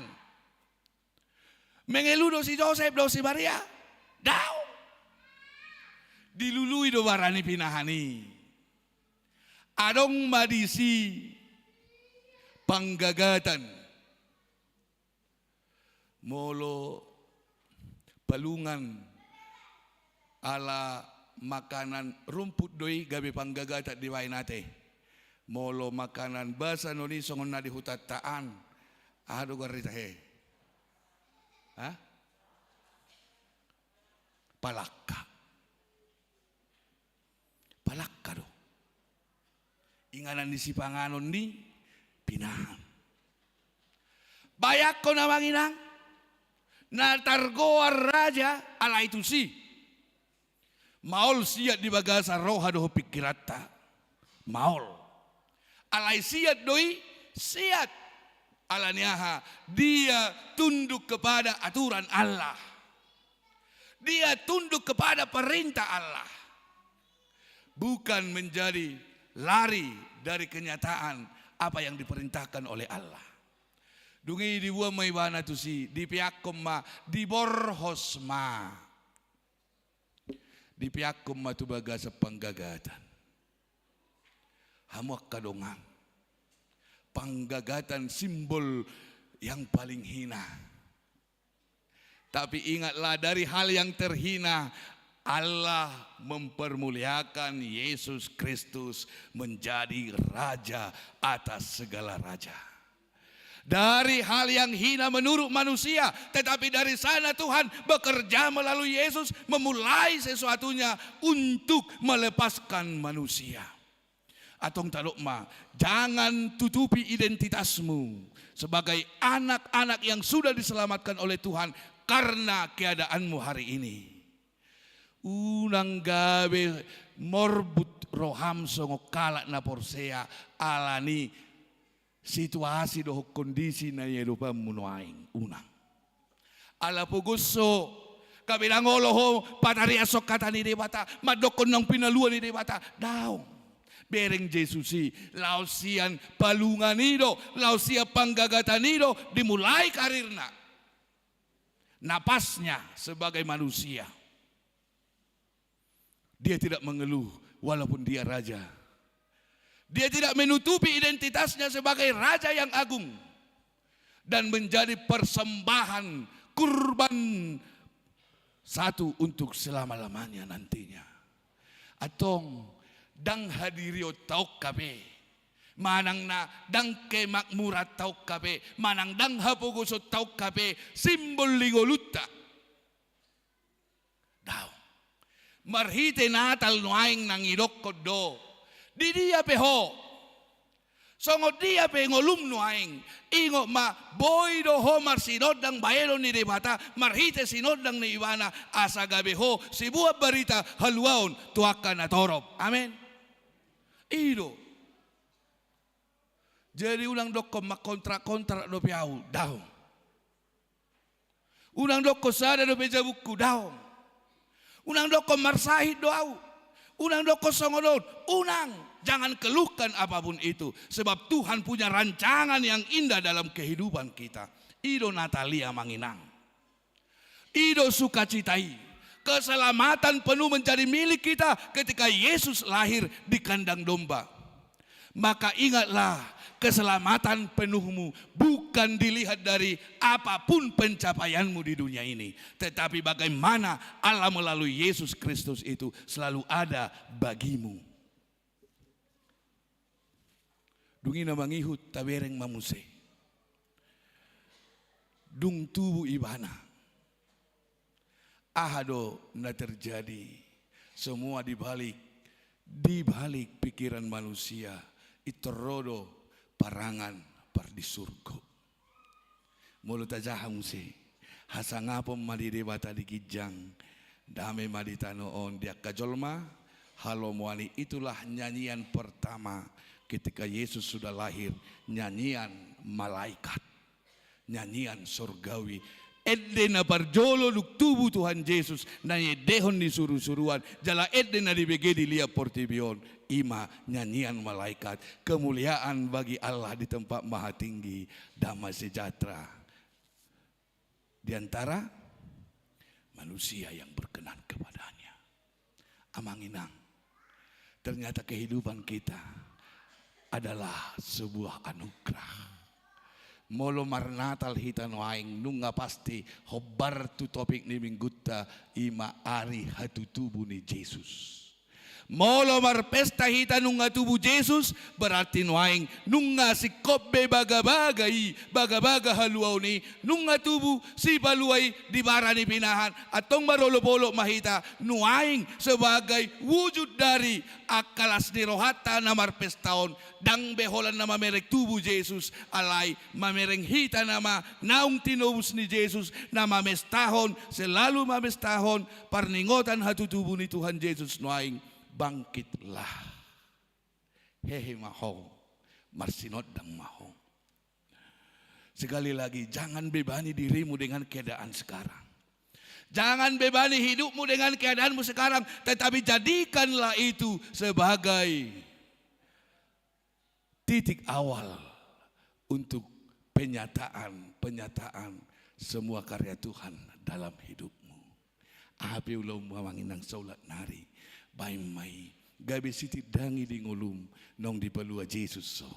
Mengeluh do si Josep dohot si Maria? Daong. Dilului do bara ni pinahan i. Adong ma disi panggagatan. Molo palungan ala makanan rumput do i gabe panggagatan dibaen ate. Molo makanan basa non i songon na di hutanta an, aha do goarna, he? Ha? Palangka. Palangka do. inganan ni sipanganon ni pinahan. Bayangkon, amang inang, na targoar raja alai tusi. Maol siat di bagasan roha dohot pingkiranta. Maol. Alai siat do i, siat. Ala ni aha? Dia tunduk kepada aturan Allah. Dia tunduk kepada perintah Allah. Bukan menjadi lari dari kenyataan apa yang diperintahkan oleh Allah. Dung i diboan ma ibana tusi, dipeakkon ma, diborhos ma. Dipeakkon ma tu bagasan panggagatan. Hamu angka dongan, panggagatan simbol yang paling hina. Tapi ingatlah, dari hal yang terhina, Allah mempermuliakan Yesus Kristus menjadi raja atas segala raja. Dari hal yang hina menurut manusia, tetapi dari sana Tuhan bekerja melalui Yesus, memulai sesuatunya untuk melepaskan manusia. Antong tadok ma, jangan tutupi identitasmu sebagai anak-anak yang sudah diselamatkan oleh Tuhan karena keadaanmu hari ini. Unang gabe morbut roham songon halak na porsea ala ni situasi dohot kondisi na niadopanmu nuaeng. Unang. Ala pogos ho, gabe ndang olo ho patariashon hata ni Debata, mandokkon naung pinalua ni Debata. Daong. Bereng Jesus i, laos sian palungan i do, laos sian panggagatan i do dimulai karirna. Napasnya sebagai manusia. Dia tidak mengeluh walaupun dia raja. Dia tidak menutupi identitasnya sebagai raja yang agung dan menjadi persembahan kurban satu untuk selama-lamanya nantinya. Antong, ndang hadirion taon hape, manang na ndang kemakmuran taon hape, manang ndang hapogoson taon hape simbol ni ngolunta. Daong. Marhite Natal nuaeng nang idokkon do. Di dia pe ho, songon dia pe ngolum nuaeng, ingot ma, boi do ho marsinondang bahenon ni Debata marhite sinondang ni Ibana, asa gabe ho siboan barita haluaon tu angka na torop. Amen. I do. Jadi unang dokkon mangkontrak-kontrak dope ahu, daong. Unang dokkon sada dope jabungku, daong. Unang dokkon marsahit do ahu. Unang dokkon songon on, unang. Jangan keluhkan apapun itu, sebab Tuhan punya rancangan yang indah dalam kehidupan kita. I do Natal i, amang inang. I do sukacita i. Keselamatan penuh menjadi milik kita ketika Yesus lahir di kandang domba. Maka ingatlah, keselamatan penuhmu bukan dilihat dari apapun pencapaianmu di dunia ini, tetapi bagaimana Allah melalui Yesus Kristus itu selalu ada bagimu. Dung i na mangihut, tabereng ma muse. Dung tubu Ibana, aha do na terjadi? Semua di balik, di balik pikiran manusia, pintor ro do parangan pardisurgo. Molo tajaha muse, hasangapon ma di Debata di ginjang, dame ma di tano on di angka jolma. Halomoan i, itulah nyanyian pertama ketika Yesus sudah lahir, nyanyian malaikat, nyanyian sorgawi. Ende na parjolo dung tubu Tuhan Jesus na niendehon ni surusuruan, jala ende na dibege di liat portibi on, i ma nyanyian malaikat. Kemuliaan bagi Allah di tempat maha tinggi, damai sejahtera di antara manusia yang berkenan kepada-Nya. Amang inang, ternyata kehidupan kita adalah sebuah anugerah. Molo marnatal hita nuaeng, nunga pasti hombar tu topik ni minggunta, i ma ari hatutubu ni Jesus. Molo marpesta hita nunga tubu Jesus, berarti nuaeng nunga singkop be bagabaga i, bagabaga haluaon i, nunga tubu Sipalua i di bara ni pinahan. Antong marolopolop ma hita nuaeng sebagai wujud dari angka las ni rohanta na marpesta on. Ndang be holan na mamereng tubu Jesus, alai mamereng hita nama naung tinobus ni Jesus, na mamestahon, selalu mamestahon parningotan hatutubu ni Tuhan Jesus nuaeng bangkitlah. Hehe ma ho, marsinondang ma ho. Sekali lagi, jangan bebani dirimu dengan keadaan sekarang. Jangan bebani hidupmu dengan keadaanmu sekarang, tetapi jadikanlah itu sebagai titik awal untuk penyataan-penyataan semua karya Tuhan dalam hidupmu. Aha pe ulaonmu, amang inang, saulak nari, baen ma i gabe sitindangi di ngolum naung dipalua Jesus ho.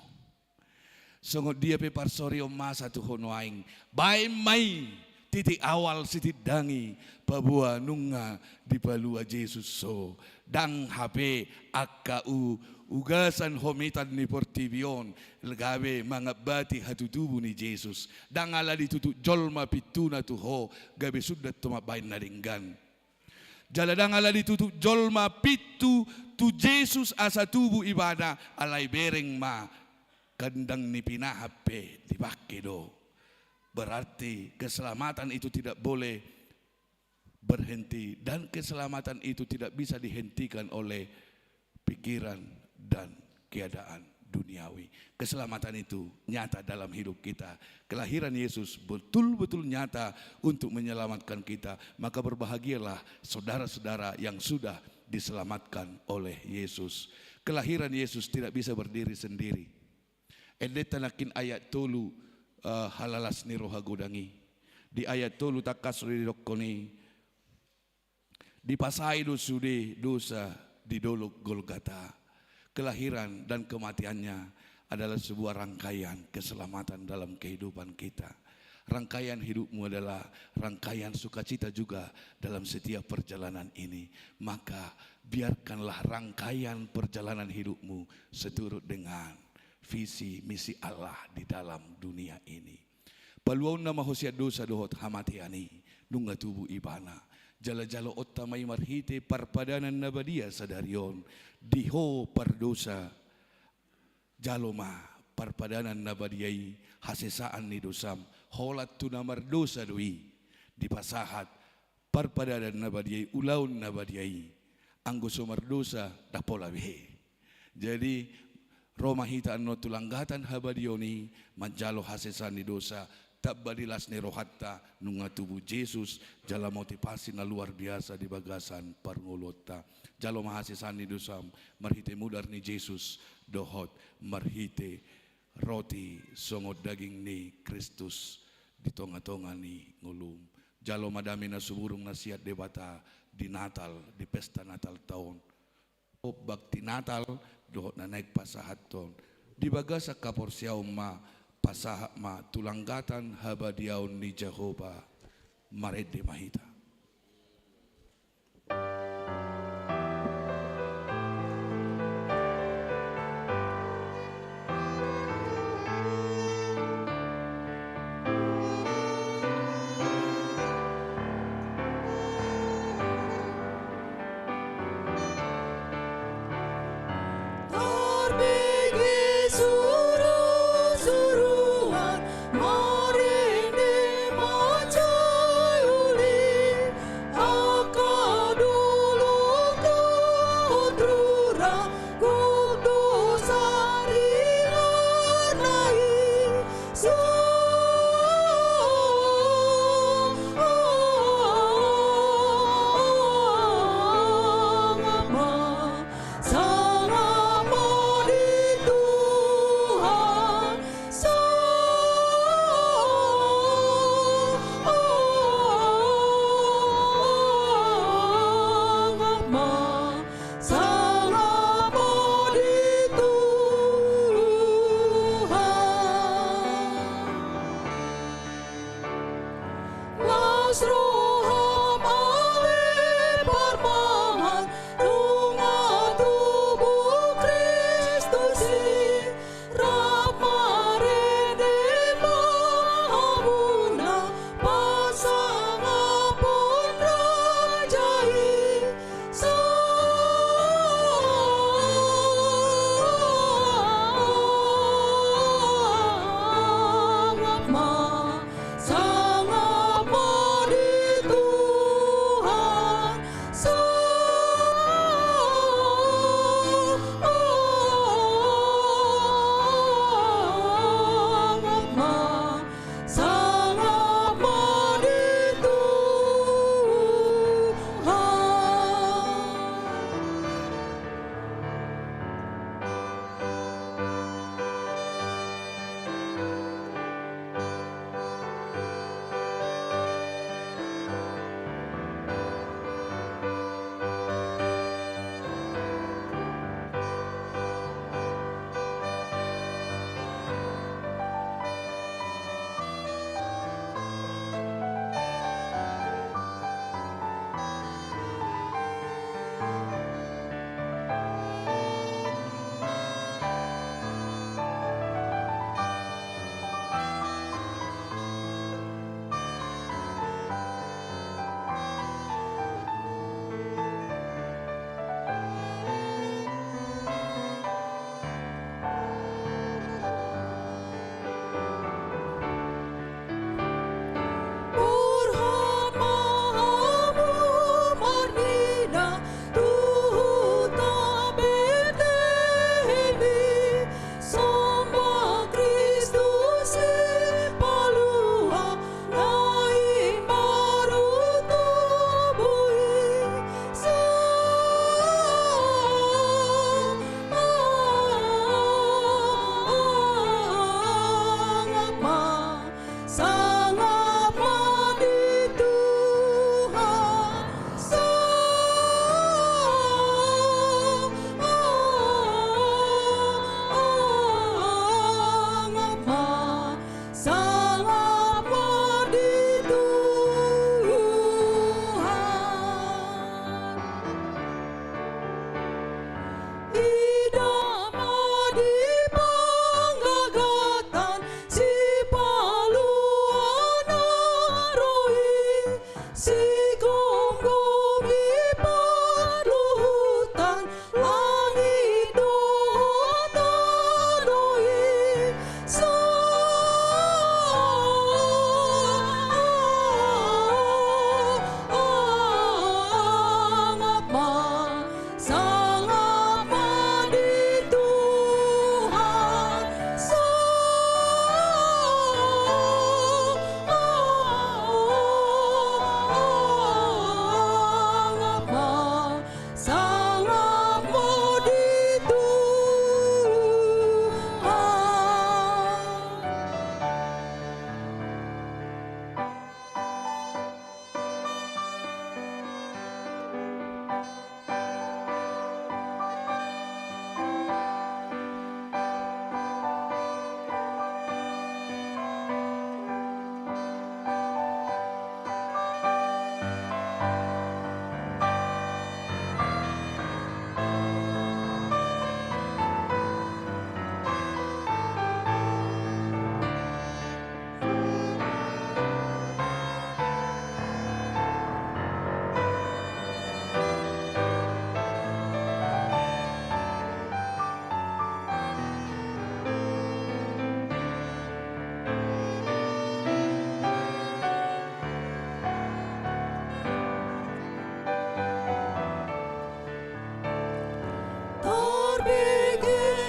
Songon dia pe parsorion masa tu ho nuaeng, baen ma i titik awal sitindangi paboa nunga dipalua Jesus ho. Ndang hape angka u-, ugasan homitan ni portibi on gabe mangambati hatutubu ni Jesus. Ndang ala ditutu jolma pintuna tu ho gabe sundat ho mambaen na denggan. Jala ndang ala ditutu jolma pintu tu Jesus asa tubu ibana, alai bereng ma, gondang ni pinahan pe dipangke do. Berarti keselamatan itu tidak boleh berhenti, dan keselamatan itu tidak bisa dihentikan oleh pikiran dan keadaan duniawi. Keselamatan itu nyata dalam hidup kita. Kelahiran Yesus betul-betul nyata untuk menyelamatkan kita. Maka berbahagialah saudara-saudara yang sudah diselamatkan oleh Yesus. Kelahiran Yesus tidak bisa berdiri sendiri. Endenta nangkin ayat tolu, eh, halalas ni roha godang i. Di ayat tolu tangkas do didokkon i, dipasae do sude dosa di dolok Golgata. Kelahiran dan kematiannya adalah sebuah rangkaian keselamatan dalam kehidupan kita. Rangkaian hidupmu adalah rangkaian sukacita juga dalam setiap perjalanan ini. Maka biarkanlah rangkaian perjalanan hidupmu seturut dengan visi misi Allah di dalam dunia ini. Paluaonna ma ho sian dosa dohot hamatean i, nunga tubu ibana. Jala jaloonta ma i marhite parpadanan na badia sadari on. Di ho pardosa, jalo ma parpadanan na badia i, hasesaan ni dosam, holan tu na mardosa do i dipasahat parpadanan na badia i, ulaon na badia i. Anggo so mardosa, ndang pola be. Jadi, ro ma hita annon tu langgatan habadiaon i, manjalo hasesaan ni dosa, tamba di las ni rohanta, nunga tubu Jesus, jala motivasi na luar biasa di bagasan parngoluonta. Jalo ma hasesaan ni dosam, marhite mudar ni Jesus, dohot marhite roti songon daging ni Kristus di tonga-tonga ni ngolum. Jalo ma dame na sumurung na sian Debata di Natal, di pesta Natalta on. Ombak di Natal, dohot na naeng pasahathon. Di bagasan haporseaon ma, pasahat ma tu langgatan habadiaon ni Jahowa, marende ma hita.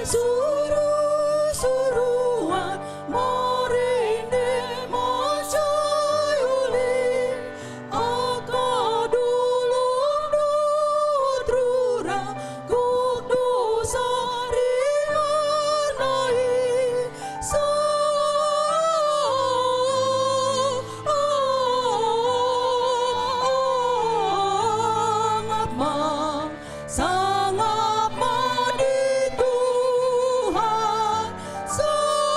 Suru-suruan marende mansai uli, angka dolok dohot rura, gok do saringan na i. Sangap ma, sangap ma di Tuhan. Sangap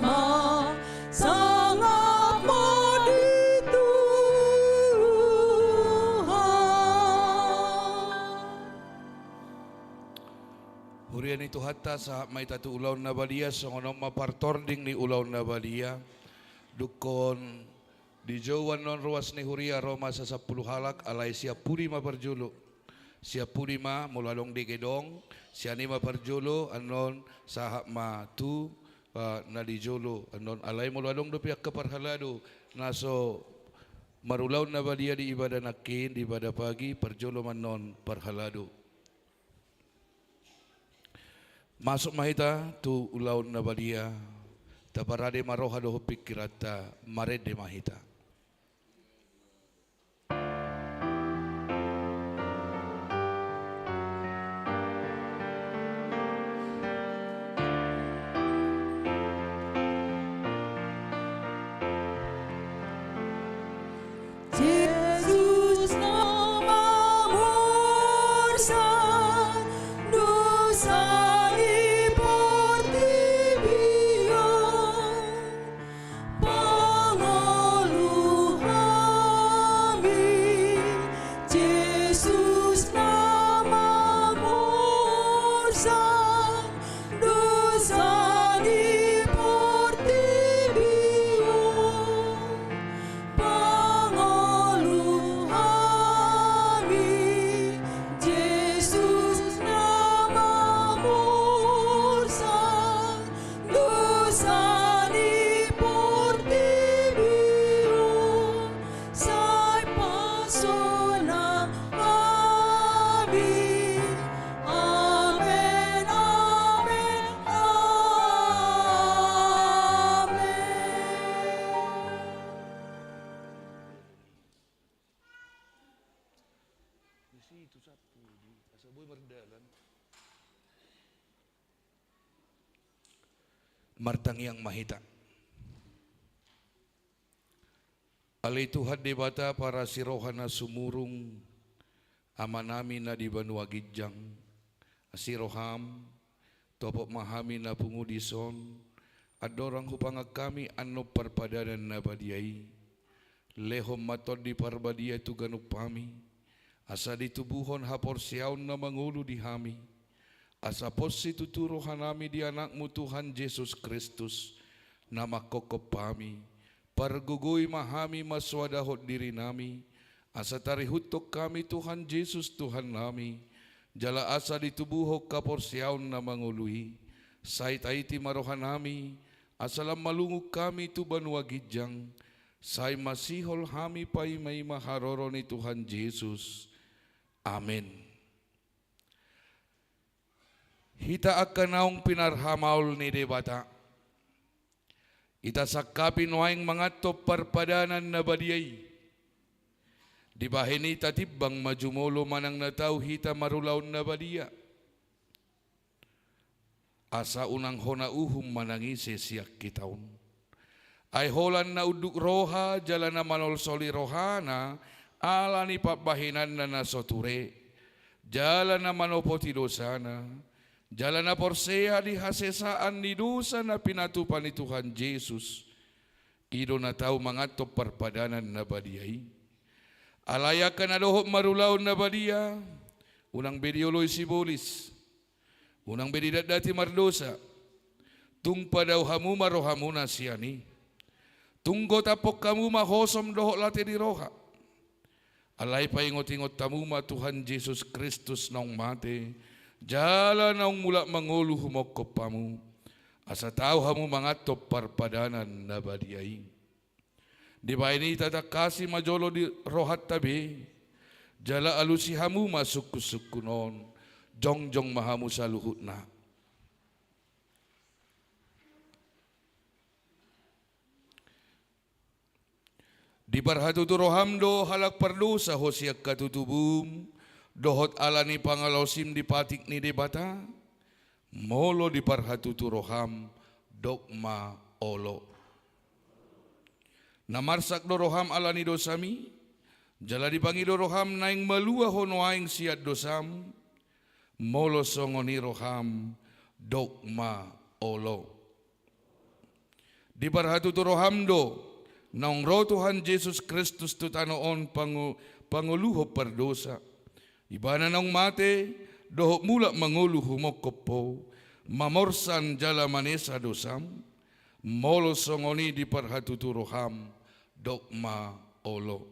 ma, sangap ma di Tuhan. Huria ni Tuhanta, sahat ma hita tu ulaon na badia. Songon on ma partording ni ulaon na badia. Dungkon dijou annon ruas ni huria, ro ma sasampulu halak, alai sian pudi ma parjolo. Sian pudi ma, molo adong di gedong, sian i ma parjolo, annon sahat ma tu, eh, na di jolo annon, alai molo adong dope angka parhalado na so marulaon na badia di ibadah nangkin, di ibadah pagi, parjolo ma annon parhalado. Masuk ma hita tu ulaon na badia. Taparade ma roha dohot pingkiranta, marende ma hita. Jesus na mamursak dosa ni portibi on, pangolu hami. Jesus na mamursak dosa ni portibi on, pangolu hami. Jesus na mamursak dosa ni portibi on, sai pasonang hami. Amen, amen, amen. Martangiang ma hita. Ale Tuhan Debata parasi roha na sumurung, Amanami na di banua ginjang, asi roham, topot ma hami na pungu dison, andorang hupangan hami annon parpadanan na badia i. Lehon ma Tondi Parbadia tu ganup hami, asa ditubuhon haporseaon na mangolu di hami, asa pos situtu rohanami di Anakmu Tuhan Jesus Kristus, na manghophop hami. Pargogoi ma hami mansoadahon dirinami, asa tarihuthon hami Tuhan Jesus Tuhannami, jala asa ditubuhon haporseaon na mangolu i. Sai taiti ma rohanami, asa lam malungun hami tu banua ginjang, sai masihol hami paimaima haroro ni Tuhan Jesus. Amen. Hita angka naung pinarhamaol ni Debata, hita sangkapi nuaeng manganhon parpadanan na badia i. Dibahen i tatimbang ma jumolo manang na tau hita marulaon na badia. Asa unang hona uhum manang ise sian hita on. Ai holan na unduk roha jala na manolsoli rohana ala ni pambahenanna na so ture, jala na manopoti dosana, jala na porsea di hasesaan ni dosa na pinatupa ni Tuhan Jesus, i do na tau manganhon parpadanan na badia i. Alai angka na dohot marulaon na badia, unang be dioloi sibolis, unang be didatdati mardosa. Tung padao hamu ma rohamuna sian i. Tung gotaphon hamu ma hosom dohot late ni roha. Alai paingotingot hamu ma Tuhan Jesus Kristus naung mate, jala naung mulak mangolu humophop hamu, asa tau hamu manganhon parpadanan na badia i. Dibahen i tatangkasi ma jolo di rohanta be, jala alusi hamu ma sungkunsungkun on, jongjong ma hamu saluhutna. Diparhatutu roham do halak pardosa ho sian hatutubum, dohot ala ni pangalaosim di patik ni Debata? Molo diparhatutu roham, dok ma olo. Na marsak do roham ala ni dosami, jala dipangido roham naeng malua ho nuaeng sian dosam? Molo songon i roham, dok ma olo. Diparhatutu roham do, naung ro Tuhan Jesus Kristus tu tano on pango-, pangoluhon pardosa. Ibana naung mate, dohot mulak mangolu humongkop ho, mamorsan jala manesa dosam? Molo songon i diparhatutu roham, dok ma olo.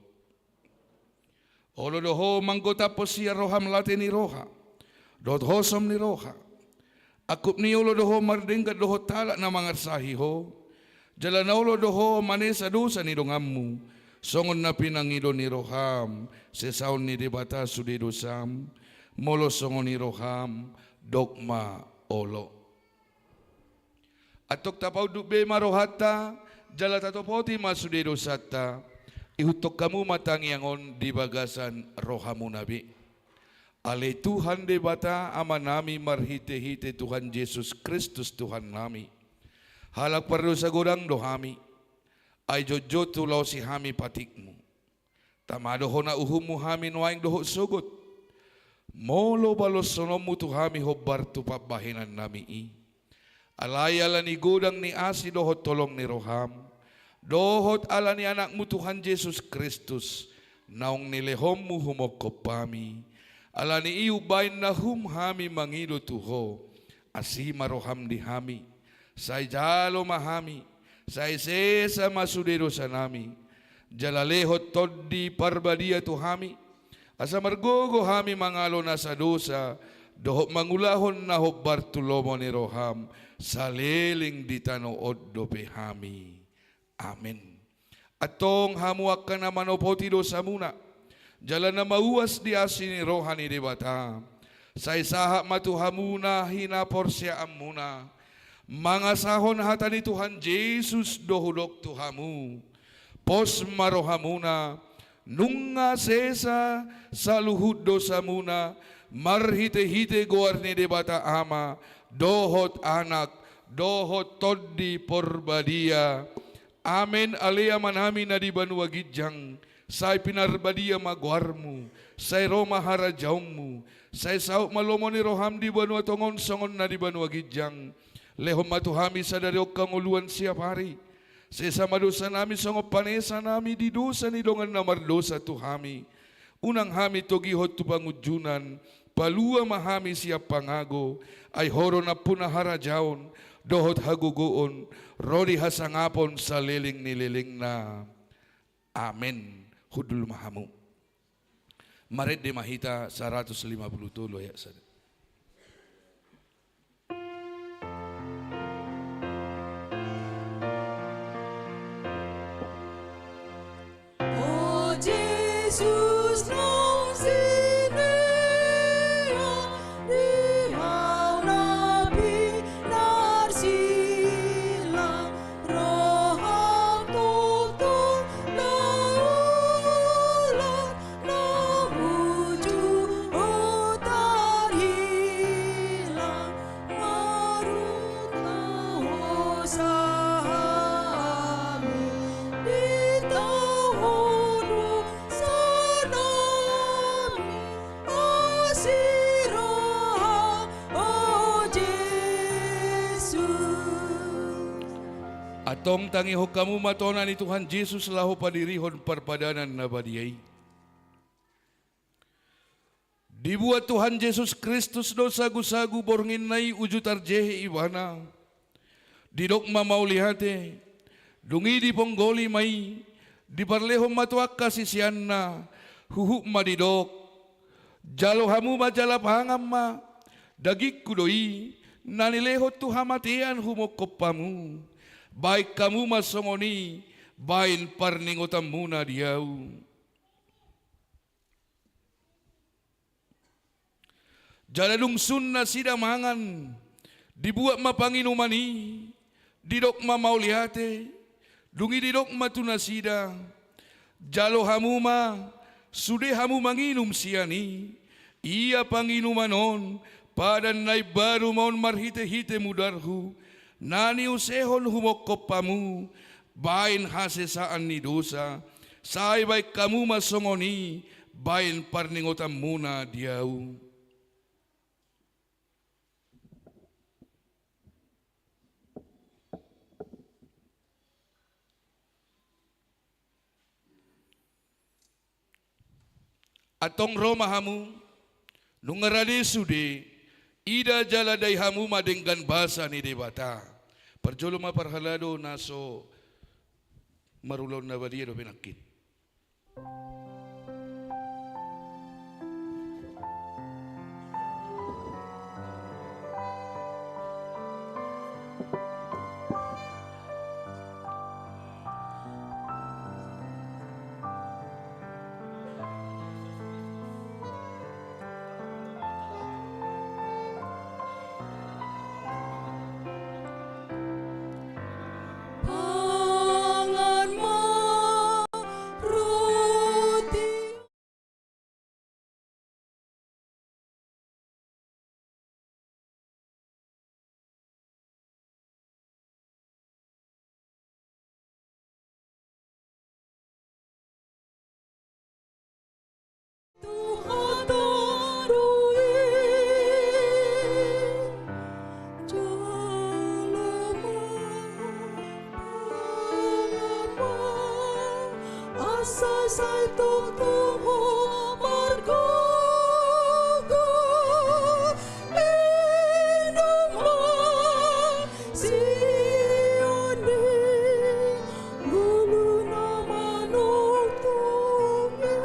Olo do ho manggotaphon sian roham late ni roha, dohot hosom ni roha. Angkup ni i olo do ho mardenggan dohot halak na mangarsahi ho. Jala na olo do ho manesa dosa ni donganmu, songon na pinangido ni roham, sesaon ni Debata sude dosam? Molo songon i roham, dok ma olo. Antong tapaunduk be ma rohanta, jala tatopoti ma sude dosanta. Ihuthon hamu ma tangiang on di bagasan rohamuna be. Ale Tuhan Debata Amanami marhitehite Tuhan Jesus Kristus Tuhannami. Halak pardosa godang do hami. Ai jotjot hulaosi hami patikmu. Tama do hona uhummu hami nuaeng dohot sogot. Molo baloshononmu tu hami hombar tu pambahenannami i. Alai ala ni godang ni asi dohot holong ni roham, dohot ala ni Anakmu Tuhan Jesus Kristus, naung nilehonmu humongkop hami. Ala ni i umbahen na hum hami mangido tu ho, asi ma roham di hami. Sai jalo ma hami, sai sesa ma sude dosanami, jala lehon Tondi Parbadia tu hami, asa margogo hami mangalo nasa dosa, dohot mangulahon na hombar tu lomo ni roham, saleleng di tano on dope hami. Amen. Antong hamu angka na manopoti dosamuna, jala na mauas di asi ni roha ni Debata, sai sahat ma tu hamuna hinaporseaonmuna, mangasahon hata ni Tuhan Jesus do hudok tu hamu. Pos ma rohamuna, nunga sesa saluhut dosamuna, marhitehite goar ni Debata Ama, dohot Anak, dohot Tondi Porbadia. Amen. Ale Amanami na di banua ginjang, sai pinarbadia ma goarmu, sai ro ma harajaonmu, sai saut ma lomo ni roham di banua tonga on songon na di banua ginjang. Lehon ma tu hami sadari on hangoluan siapari. Sesa ma dosanami songon panesanami di dosa ni dongan na mardosa tu hami. Unang hami togihon tu pangunjunan, palua ma hami sian pangago, ai Ho do nampuna harajaon, dohot hagogoon, ro di hasangapon saleleng ni lelengna. Amen. Hundul ma hamu. Marende ma hita saratus lima puluh tolu ayat sada. O Jesus, naung silean di hau na pinarsilang, roham tongtong na ulang, na uju tarhilang, marhite hosa hami, ditau Ho dosanami, asi roham, o Jesus. Antong tangihon hamu ma tona ni Tuhan Jesus laho padirihon parpadanan na badia i. Dibuat Tuhan Jesus Kristus do sagusagu borngin na i uju tarjehe Ibana. Didok ma mauliate, dung i diponggoli ma i, diparlehon ma tu angka siseanna, huhut ma didok: Jalo hamu ma jala pangan ma, dagingku do i, na nilehon tu hamatean humongkop hamu. Baen hamu ma songon i, baen parningotanmuna di ahu. Jala dung sun nasida mangan, dibuat ma panginuman i, didok ma mauliate, dung i didok ma tu nasida: Jalo hamu ma, sude hamu manginum sian i. Ia panginuman on, padan na imbaru ma on marhitehite mudarhu, na niusehon humongkop hamu baen hasesaan ni dosa. Sai baen hamu ma songon i baen parningotanmuna di ahu. Antong ro ma hamu, nunga rade sude, ida jala dai hamu ma denggan basa ni Debata. Parjolo ma parhalado na so marulaon na badia dope nangkin. Pangan ma roti. Asa sai tongtong ho margogo, inum ma sian ni ngolu na manongtong i.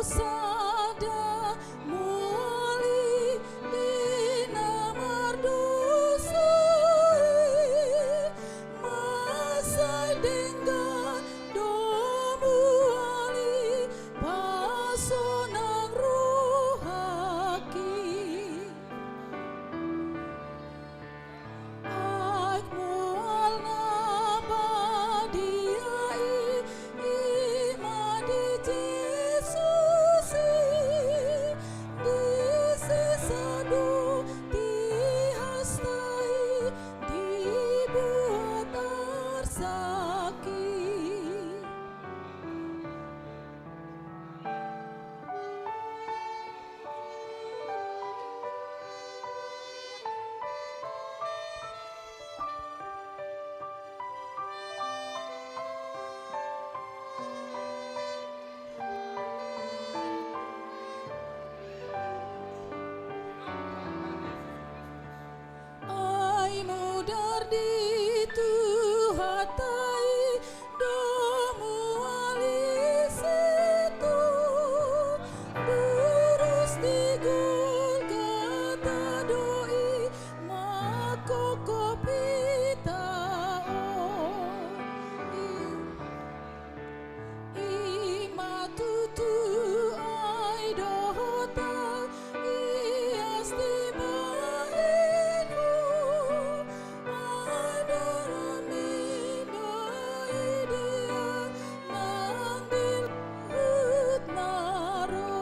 Sada muli di na mardosa i, mansai denggan do mual i pasonang rohangki. Aek mual na badia i, i ma di Jesus i, di sesa do di hasta i dibuat arsakki. Ai mudar di Tuhanta i do mual i sintua, durus di Golgota do i mangkopkop hita on. I I ma tutu ai dohot au, ias dibahen ho, ai do na mindo i di au nang di luhut na ro.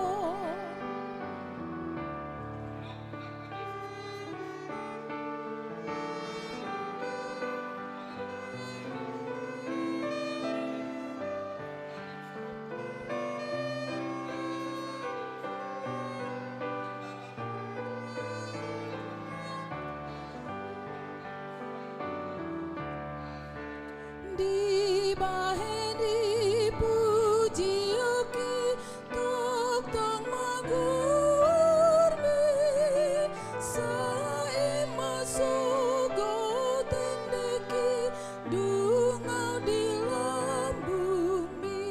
Dibahen i pujion i, tongtong ma goarmi, sai i ma sogot endengki, dung au di lambungmi.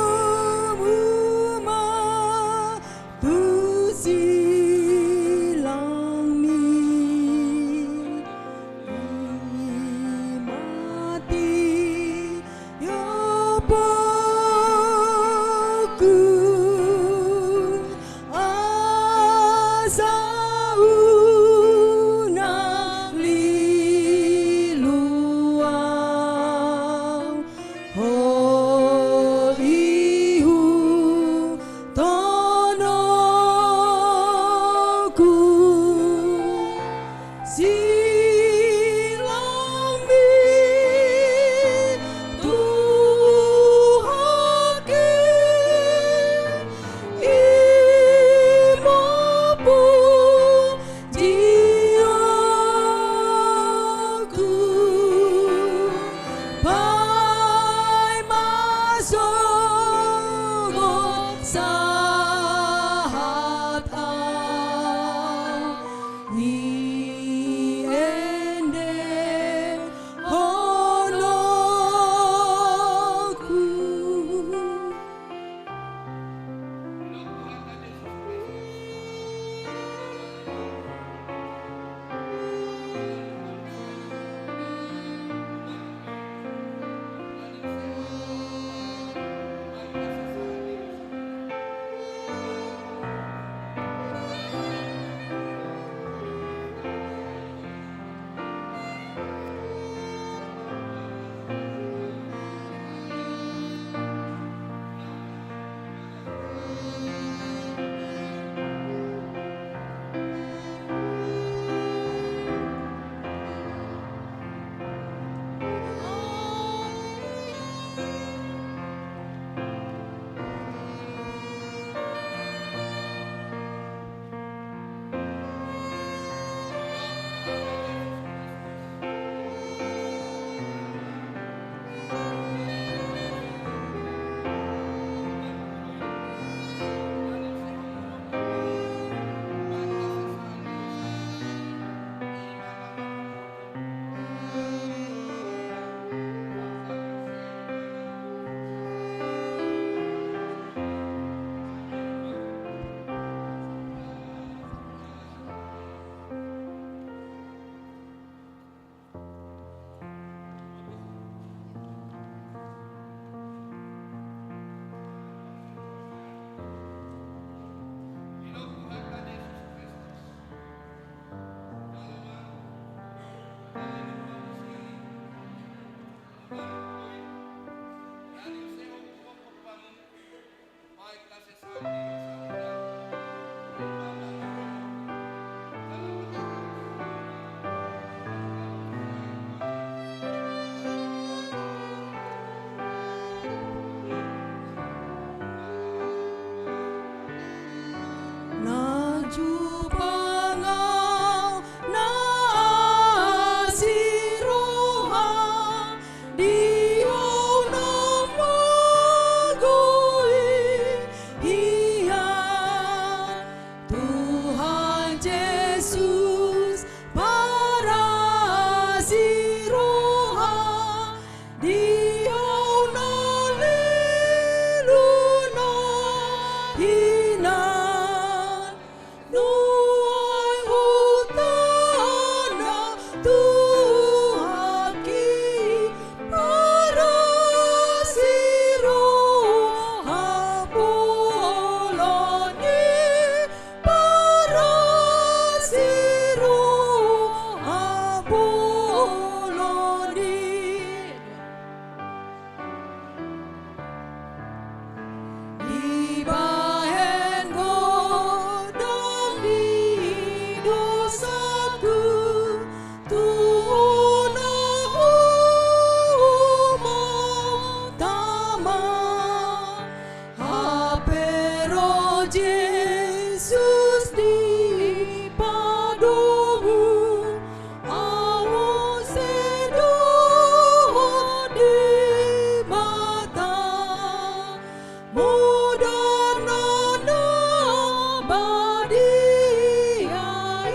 Domu ma tu silangmi, i ma tiop oku, asa unang lilu au. Ho ihuthon oku silangmi tu Hape ro Jesus di padomu, ahu sedo dohot Debata. Mudar na badia i,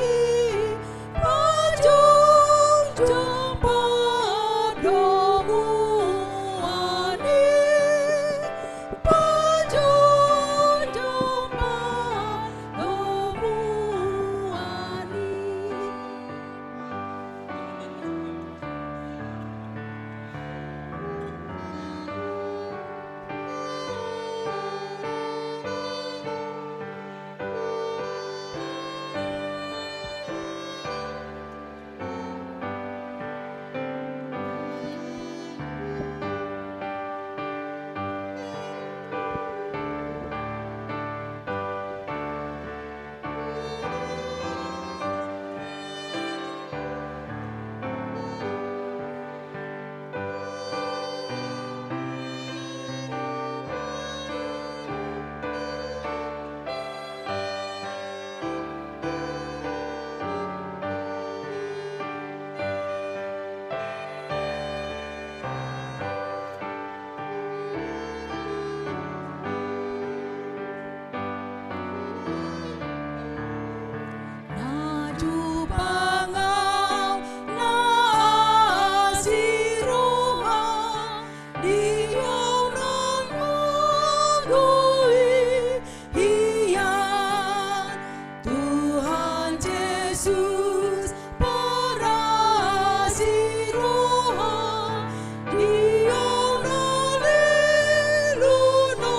pajongjong padomuan i, pajongjong padomuan i. Na jumpang ahu na asi roha, di ahu na magoli hian. Tuhan Jesus parasi roha, di ahu na leluna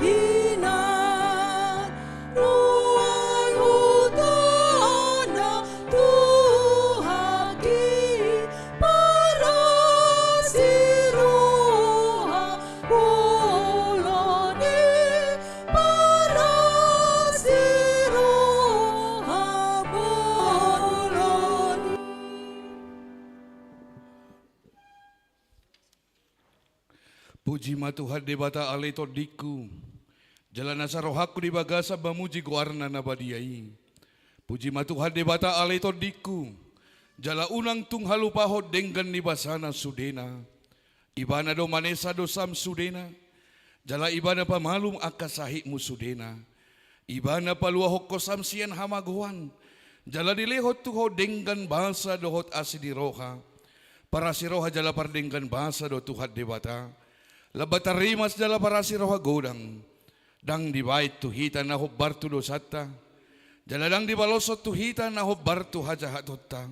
hinan. Nuaeng hutanda Tuhanki, parasi roha bolon i, parasi roha bolon i. Puji ma Tuhan Debata ale tondingku, jala nasa rohangku di bagasan mamuji goarna na badia i. Puji ma Tuhan Debata ale tondingku, jala unang tung halupahon denggan ni basana sudena. Ibana do manesa dosam sudena, jala Ibana pamalum angka sahitmu sudena. Ibana paluahon ho sam sian hamagoan, jala dilehon tu ho denggan basa dohot asi ni roha. Parasi roha jala pardenggan basa do Tuhan Debata. Lambat rimas jala parasi roha godang. Ndang dibaen tu hita na hombar tu dosanta, jala ndang dibaloshon tu hita na hombar tu hajahatonta.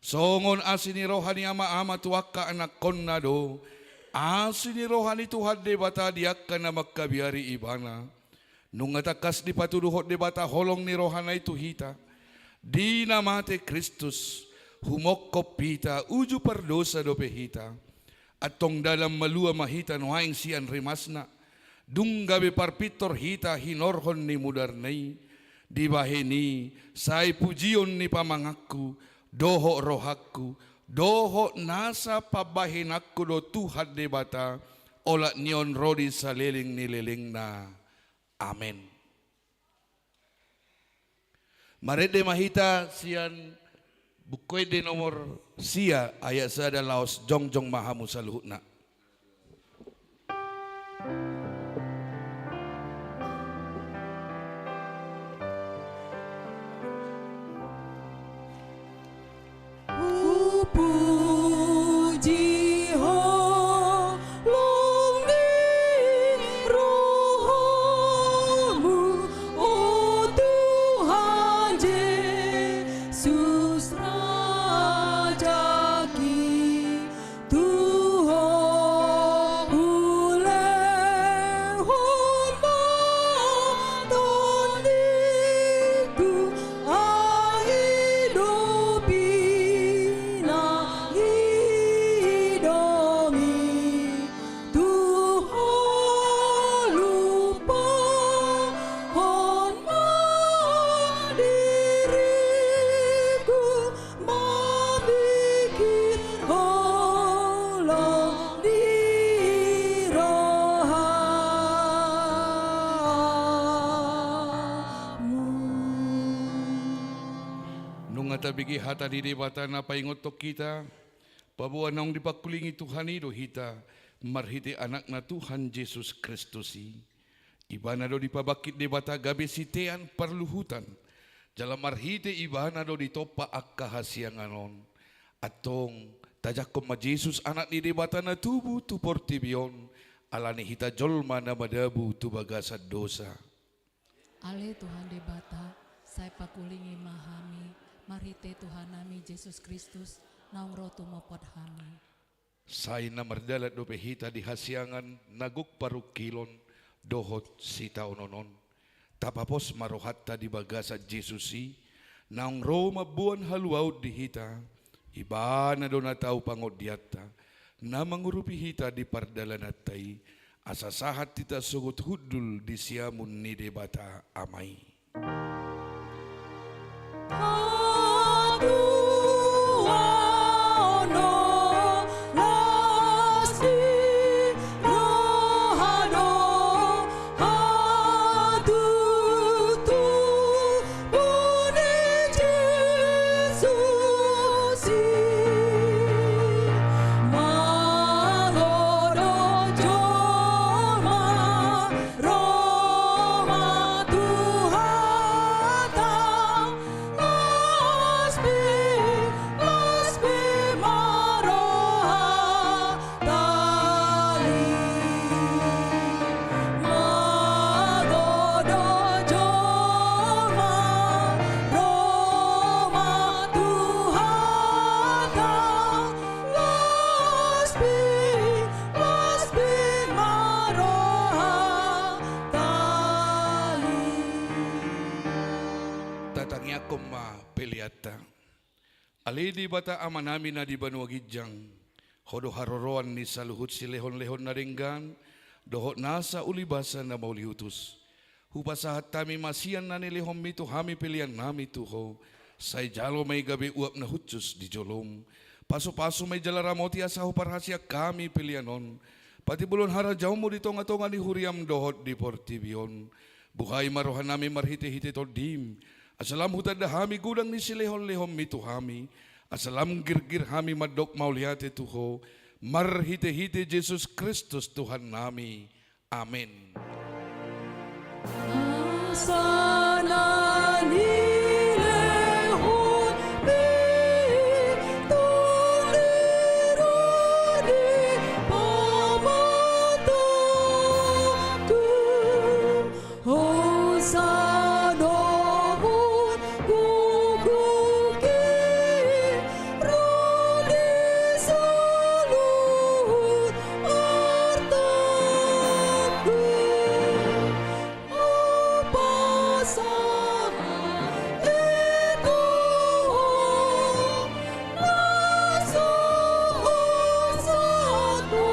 Songon asi ni roha ni ama-ama tu angka anakkonna do asi ni roha ni Tuhan Debata di angka na mangkabiari Ibana. Nunga tangkas dipatuduhon Debata holong ni rohana i tu hita. Di na mate Kristus, humongkop hita, uju pardosa dope hita. Antong dalan malua ma hita nuaeng sian rimasna. Dung gabe parpintor hita hinorhon ni mudarna i. Dibahen i, sai pujion ni pamanganku, dohot rohangku, dohot nasa pambahenanku do Tuhan Debata, olat ni on ro di saleleng ni lelengna. Amen. Marende ma hita sian Buku Ende nomor sia ayat sada laos jongjong ma hamu saluhutna. Hupuji holong ni rohamu, o Tuhan Jesus Rajaki, tu ho Tabege hata ni Debata na paingothon hita, paboa naung dipangkulingi Tuhan i do hita, marhite Anakna Tuhan Jesus Kristus i. Ibana do dipabangkit Debata gabe sitean parluhutan, jala marhite Ibana do ditompa angka hasiangan on. Antong, tajangkon ma Jesus, Anak ni Debata na tubu tu portibi on, ala ni hita jolma na madabu tu bagasan dosa. Ale Tuhan Debata, sai pangkulingi ma hami, marhite Tuhannami Jesus Kristus, naung ro tumopot hami. Sai na mardalan dope hita di hasiangan na gok parungkilon dohot sitaonon on. Tapapos ma rohanta di bagasan Jesus i, naung ro mamboan haluaon di hita, Ibana do na tau pangondianta, na mangurupi hita di pardalananta i, asa sahat hita sogot hundul di siamun ni Debata Ama i. Tatangiangkon ma peleanta. Ale Debata Amanami na di banua ginjang, Ho do haroroan ni saluhut silehonlehon na denggan, dohot nasa ulibasa na mauliutus. Hupasahat hami ma sian na nilehonmi tu hami peleannami tu Ho, sai jalo ma i gabe uap na hushus di jolom. Pasupasu ma i jala ramoti asa huparhaseang hami pelean on patimbulhon harajaonmu di tongatonga ni huriam dohot di portibi on. Buhai ma rohanami marhitehite Tondim, asa lam hutanda hami godang ni silehonlehonmi tu hami, asa lam girgir hami mandok mauliate tu Ho, marhitehite Jesus Kristus Tuhannami. Amen. Asa na nilehonmi tong di pamatangku, hosa dohot gogok i ro di saluhut artangku. Hupasahat i tu Ho na so hosatku.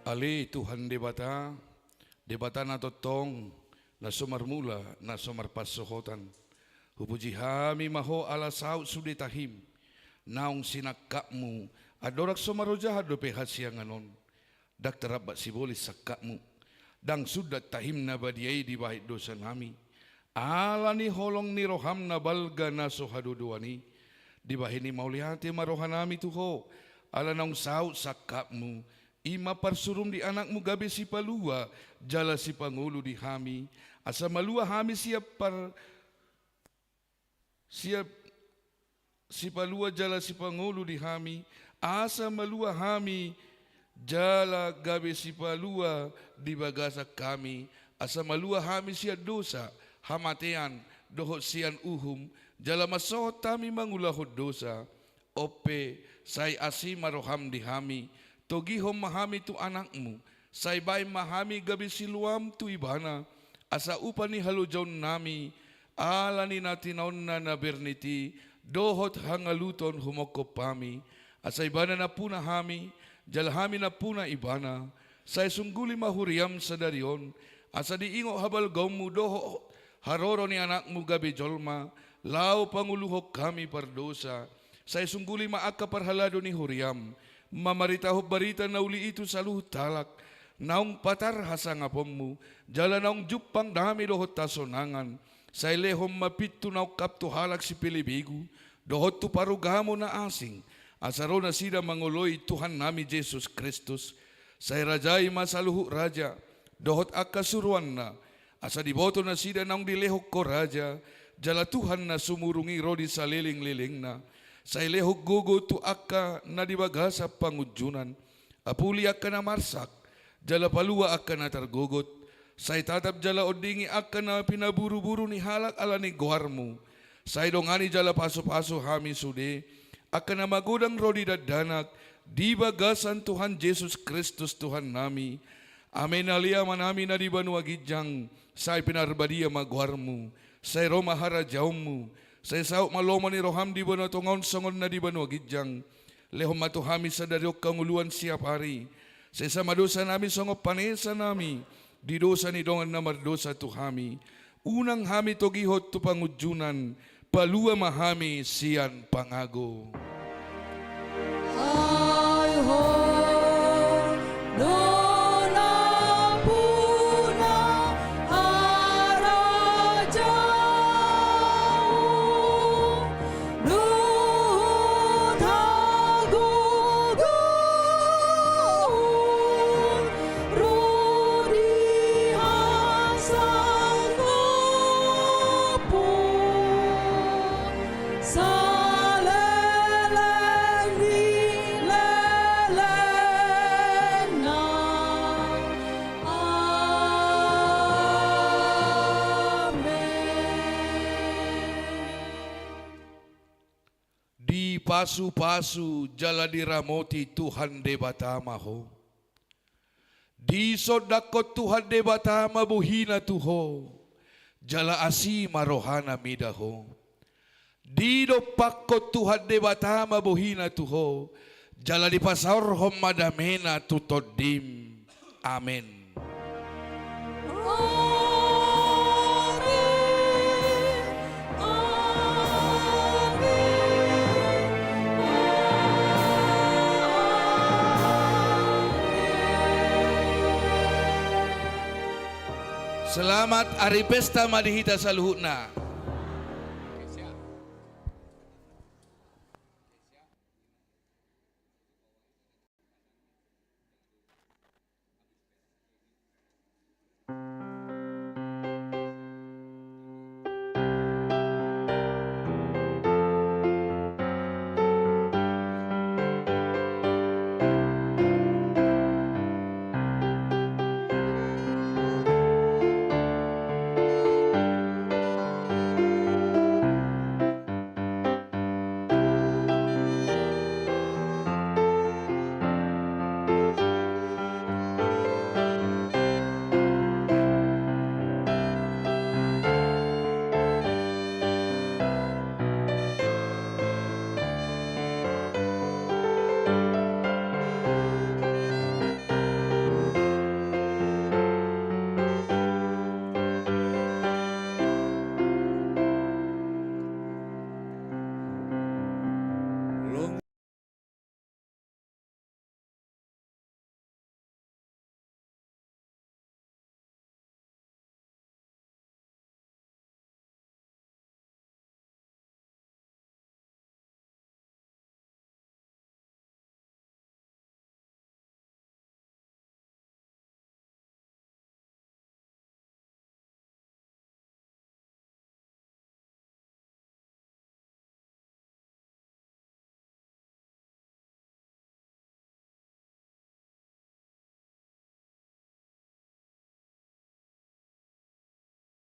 Ale Tuhan Debata, Debata na tongtong, na so marmula, na so marpansohotan. Hupuji hami ma Ho ala saut sude tahim, naung sinangkapmu, andorang so marojahan dope hasiangan on. Ndang taramba sibolis sangkapmu, ndang sundat tahim na badia i dibahen dosanami. Ala ni holong ni roham na balga na so hadodoan i, dibahen i mauliate ma rohanami tu Ho, ala naung saut sangkapmu, i ma parsurum di Anakmu gabe sipalua jala sipangolu di hami, asa malua hami sian par-, sian sipalua jala sipangolu di hami, asa malua hami jala gabe sipalua di bagasan hami, asa malua hami sian dosa, hamatean, dohot sian uhum, jala mansohot hami mangulahon dosa. On pe, sai asi ma roham di hami, togihon ma hami tu Anakmu, sai bahen ma hami gabe siluam tu Ibana, asa upa ni halojaonnami, ala ni na tinaonna na bernit i, dohot hangaluton humongkop hami, asa Ibana nampuna hami, jala hami nampuna Ibana, sai sungguli ma huriam sadari on, asa diingot habalgaonmu dohot haroro ni Anakmu gabe jolma, laho pangoluhon hami pardosa, sai sungguli ma angka parhalado ni huriam, mamaritahon barita na uli i tu saluhut halak, naung patar hasangaponmu, jala naung jumpang dame dohot hasonangan, Sai lehon ma pintu na ungkap tu halak sipelebegu, dohot tu parugamo na asing, asa ro nasida mangoloi Tuhannami Jesus Kristus. Sai rajai ma saluhut raja, dohot angka suruanna, asa diboto nasida naung dilehon Ho raja, jala Tuhan na sumurung i ro di salelenglelengna. Sai lehon gogo tu angka na di bagasan pangunjunan, apuli angka na marsak, jala palua angka na targogot. Sai tatap jala ondingi angka na pinaburuburu ni halak ala ni goarMu. Sai dongani jala pasupasu hami sude, angka na magodang ro di dakdanak, di bagasan Tuhan Jesus Kristus Tuhannami. Amen. Ale Amanami na di banua ginjang, sai pinarbadia ma goarMu, sai ro ma harajaonMu, sai saut ma lomo ni rohaM di banua tonga on songon na di banua ginjang. Lehon ma tu hami sadari on hangoluan siapari. Sesa ma dosanami songon panesanami di dosa ni dongan na mardosa tu hami. Unang hami togihon tu pangunjunan, palua ma hami sian pangago. Ai Ho do nampuna harajaon, dohot hagogoon ro di hasangapon saleleng ni lelengna. Amen. Dipasupasu jala diramoti Tuhan Debata ma ho. Disondangkon Tuhan Debata ma bohiNa tu ho, jala asi ma rohaNa mida ho. Didompakkon Tuhan Debata ma bohiNa tu ho, jala dipasaorhon ma dameNa tu tondim. Amen. Amen. Amen. Amen. Selamat ari pesta ma di hita saluhutna.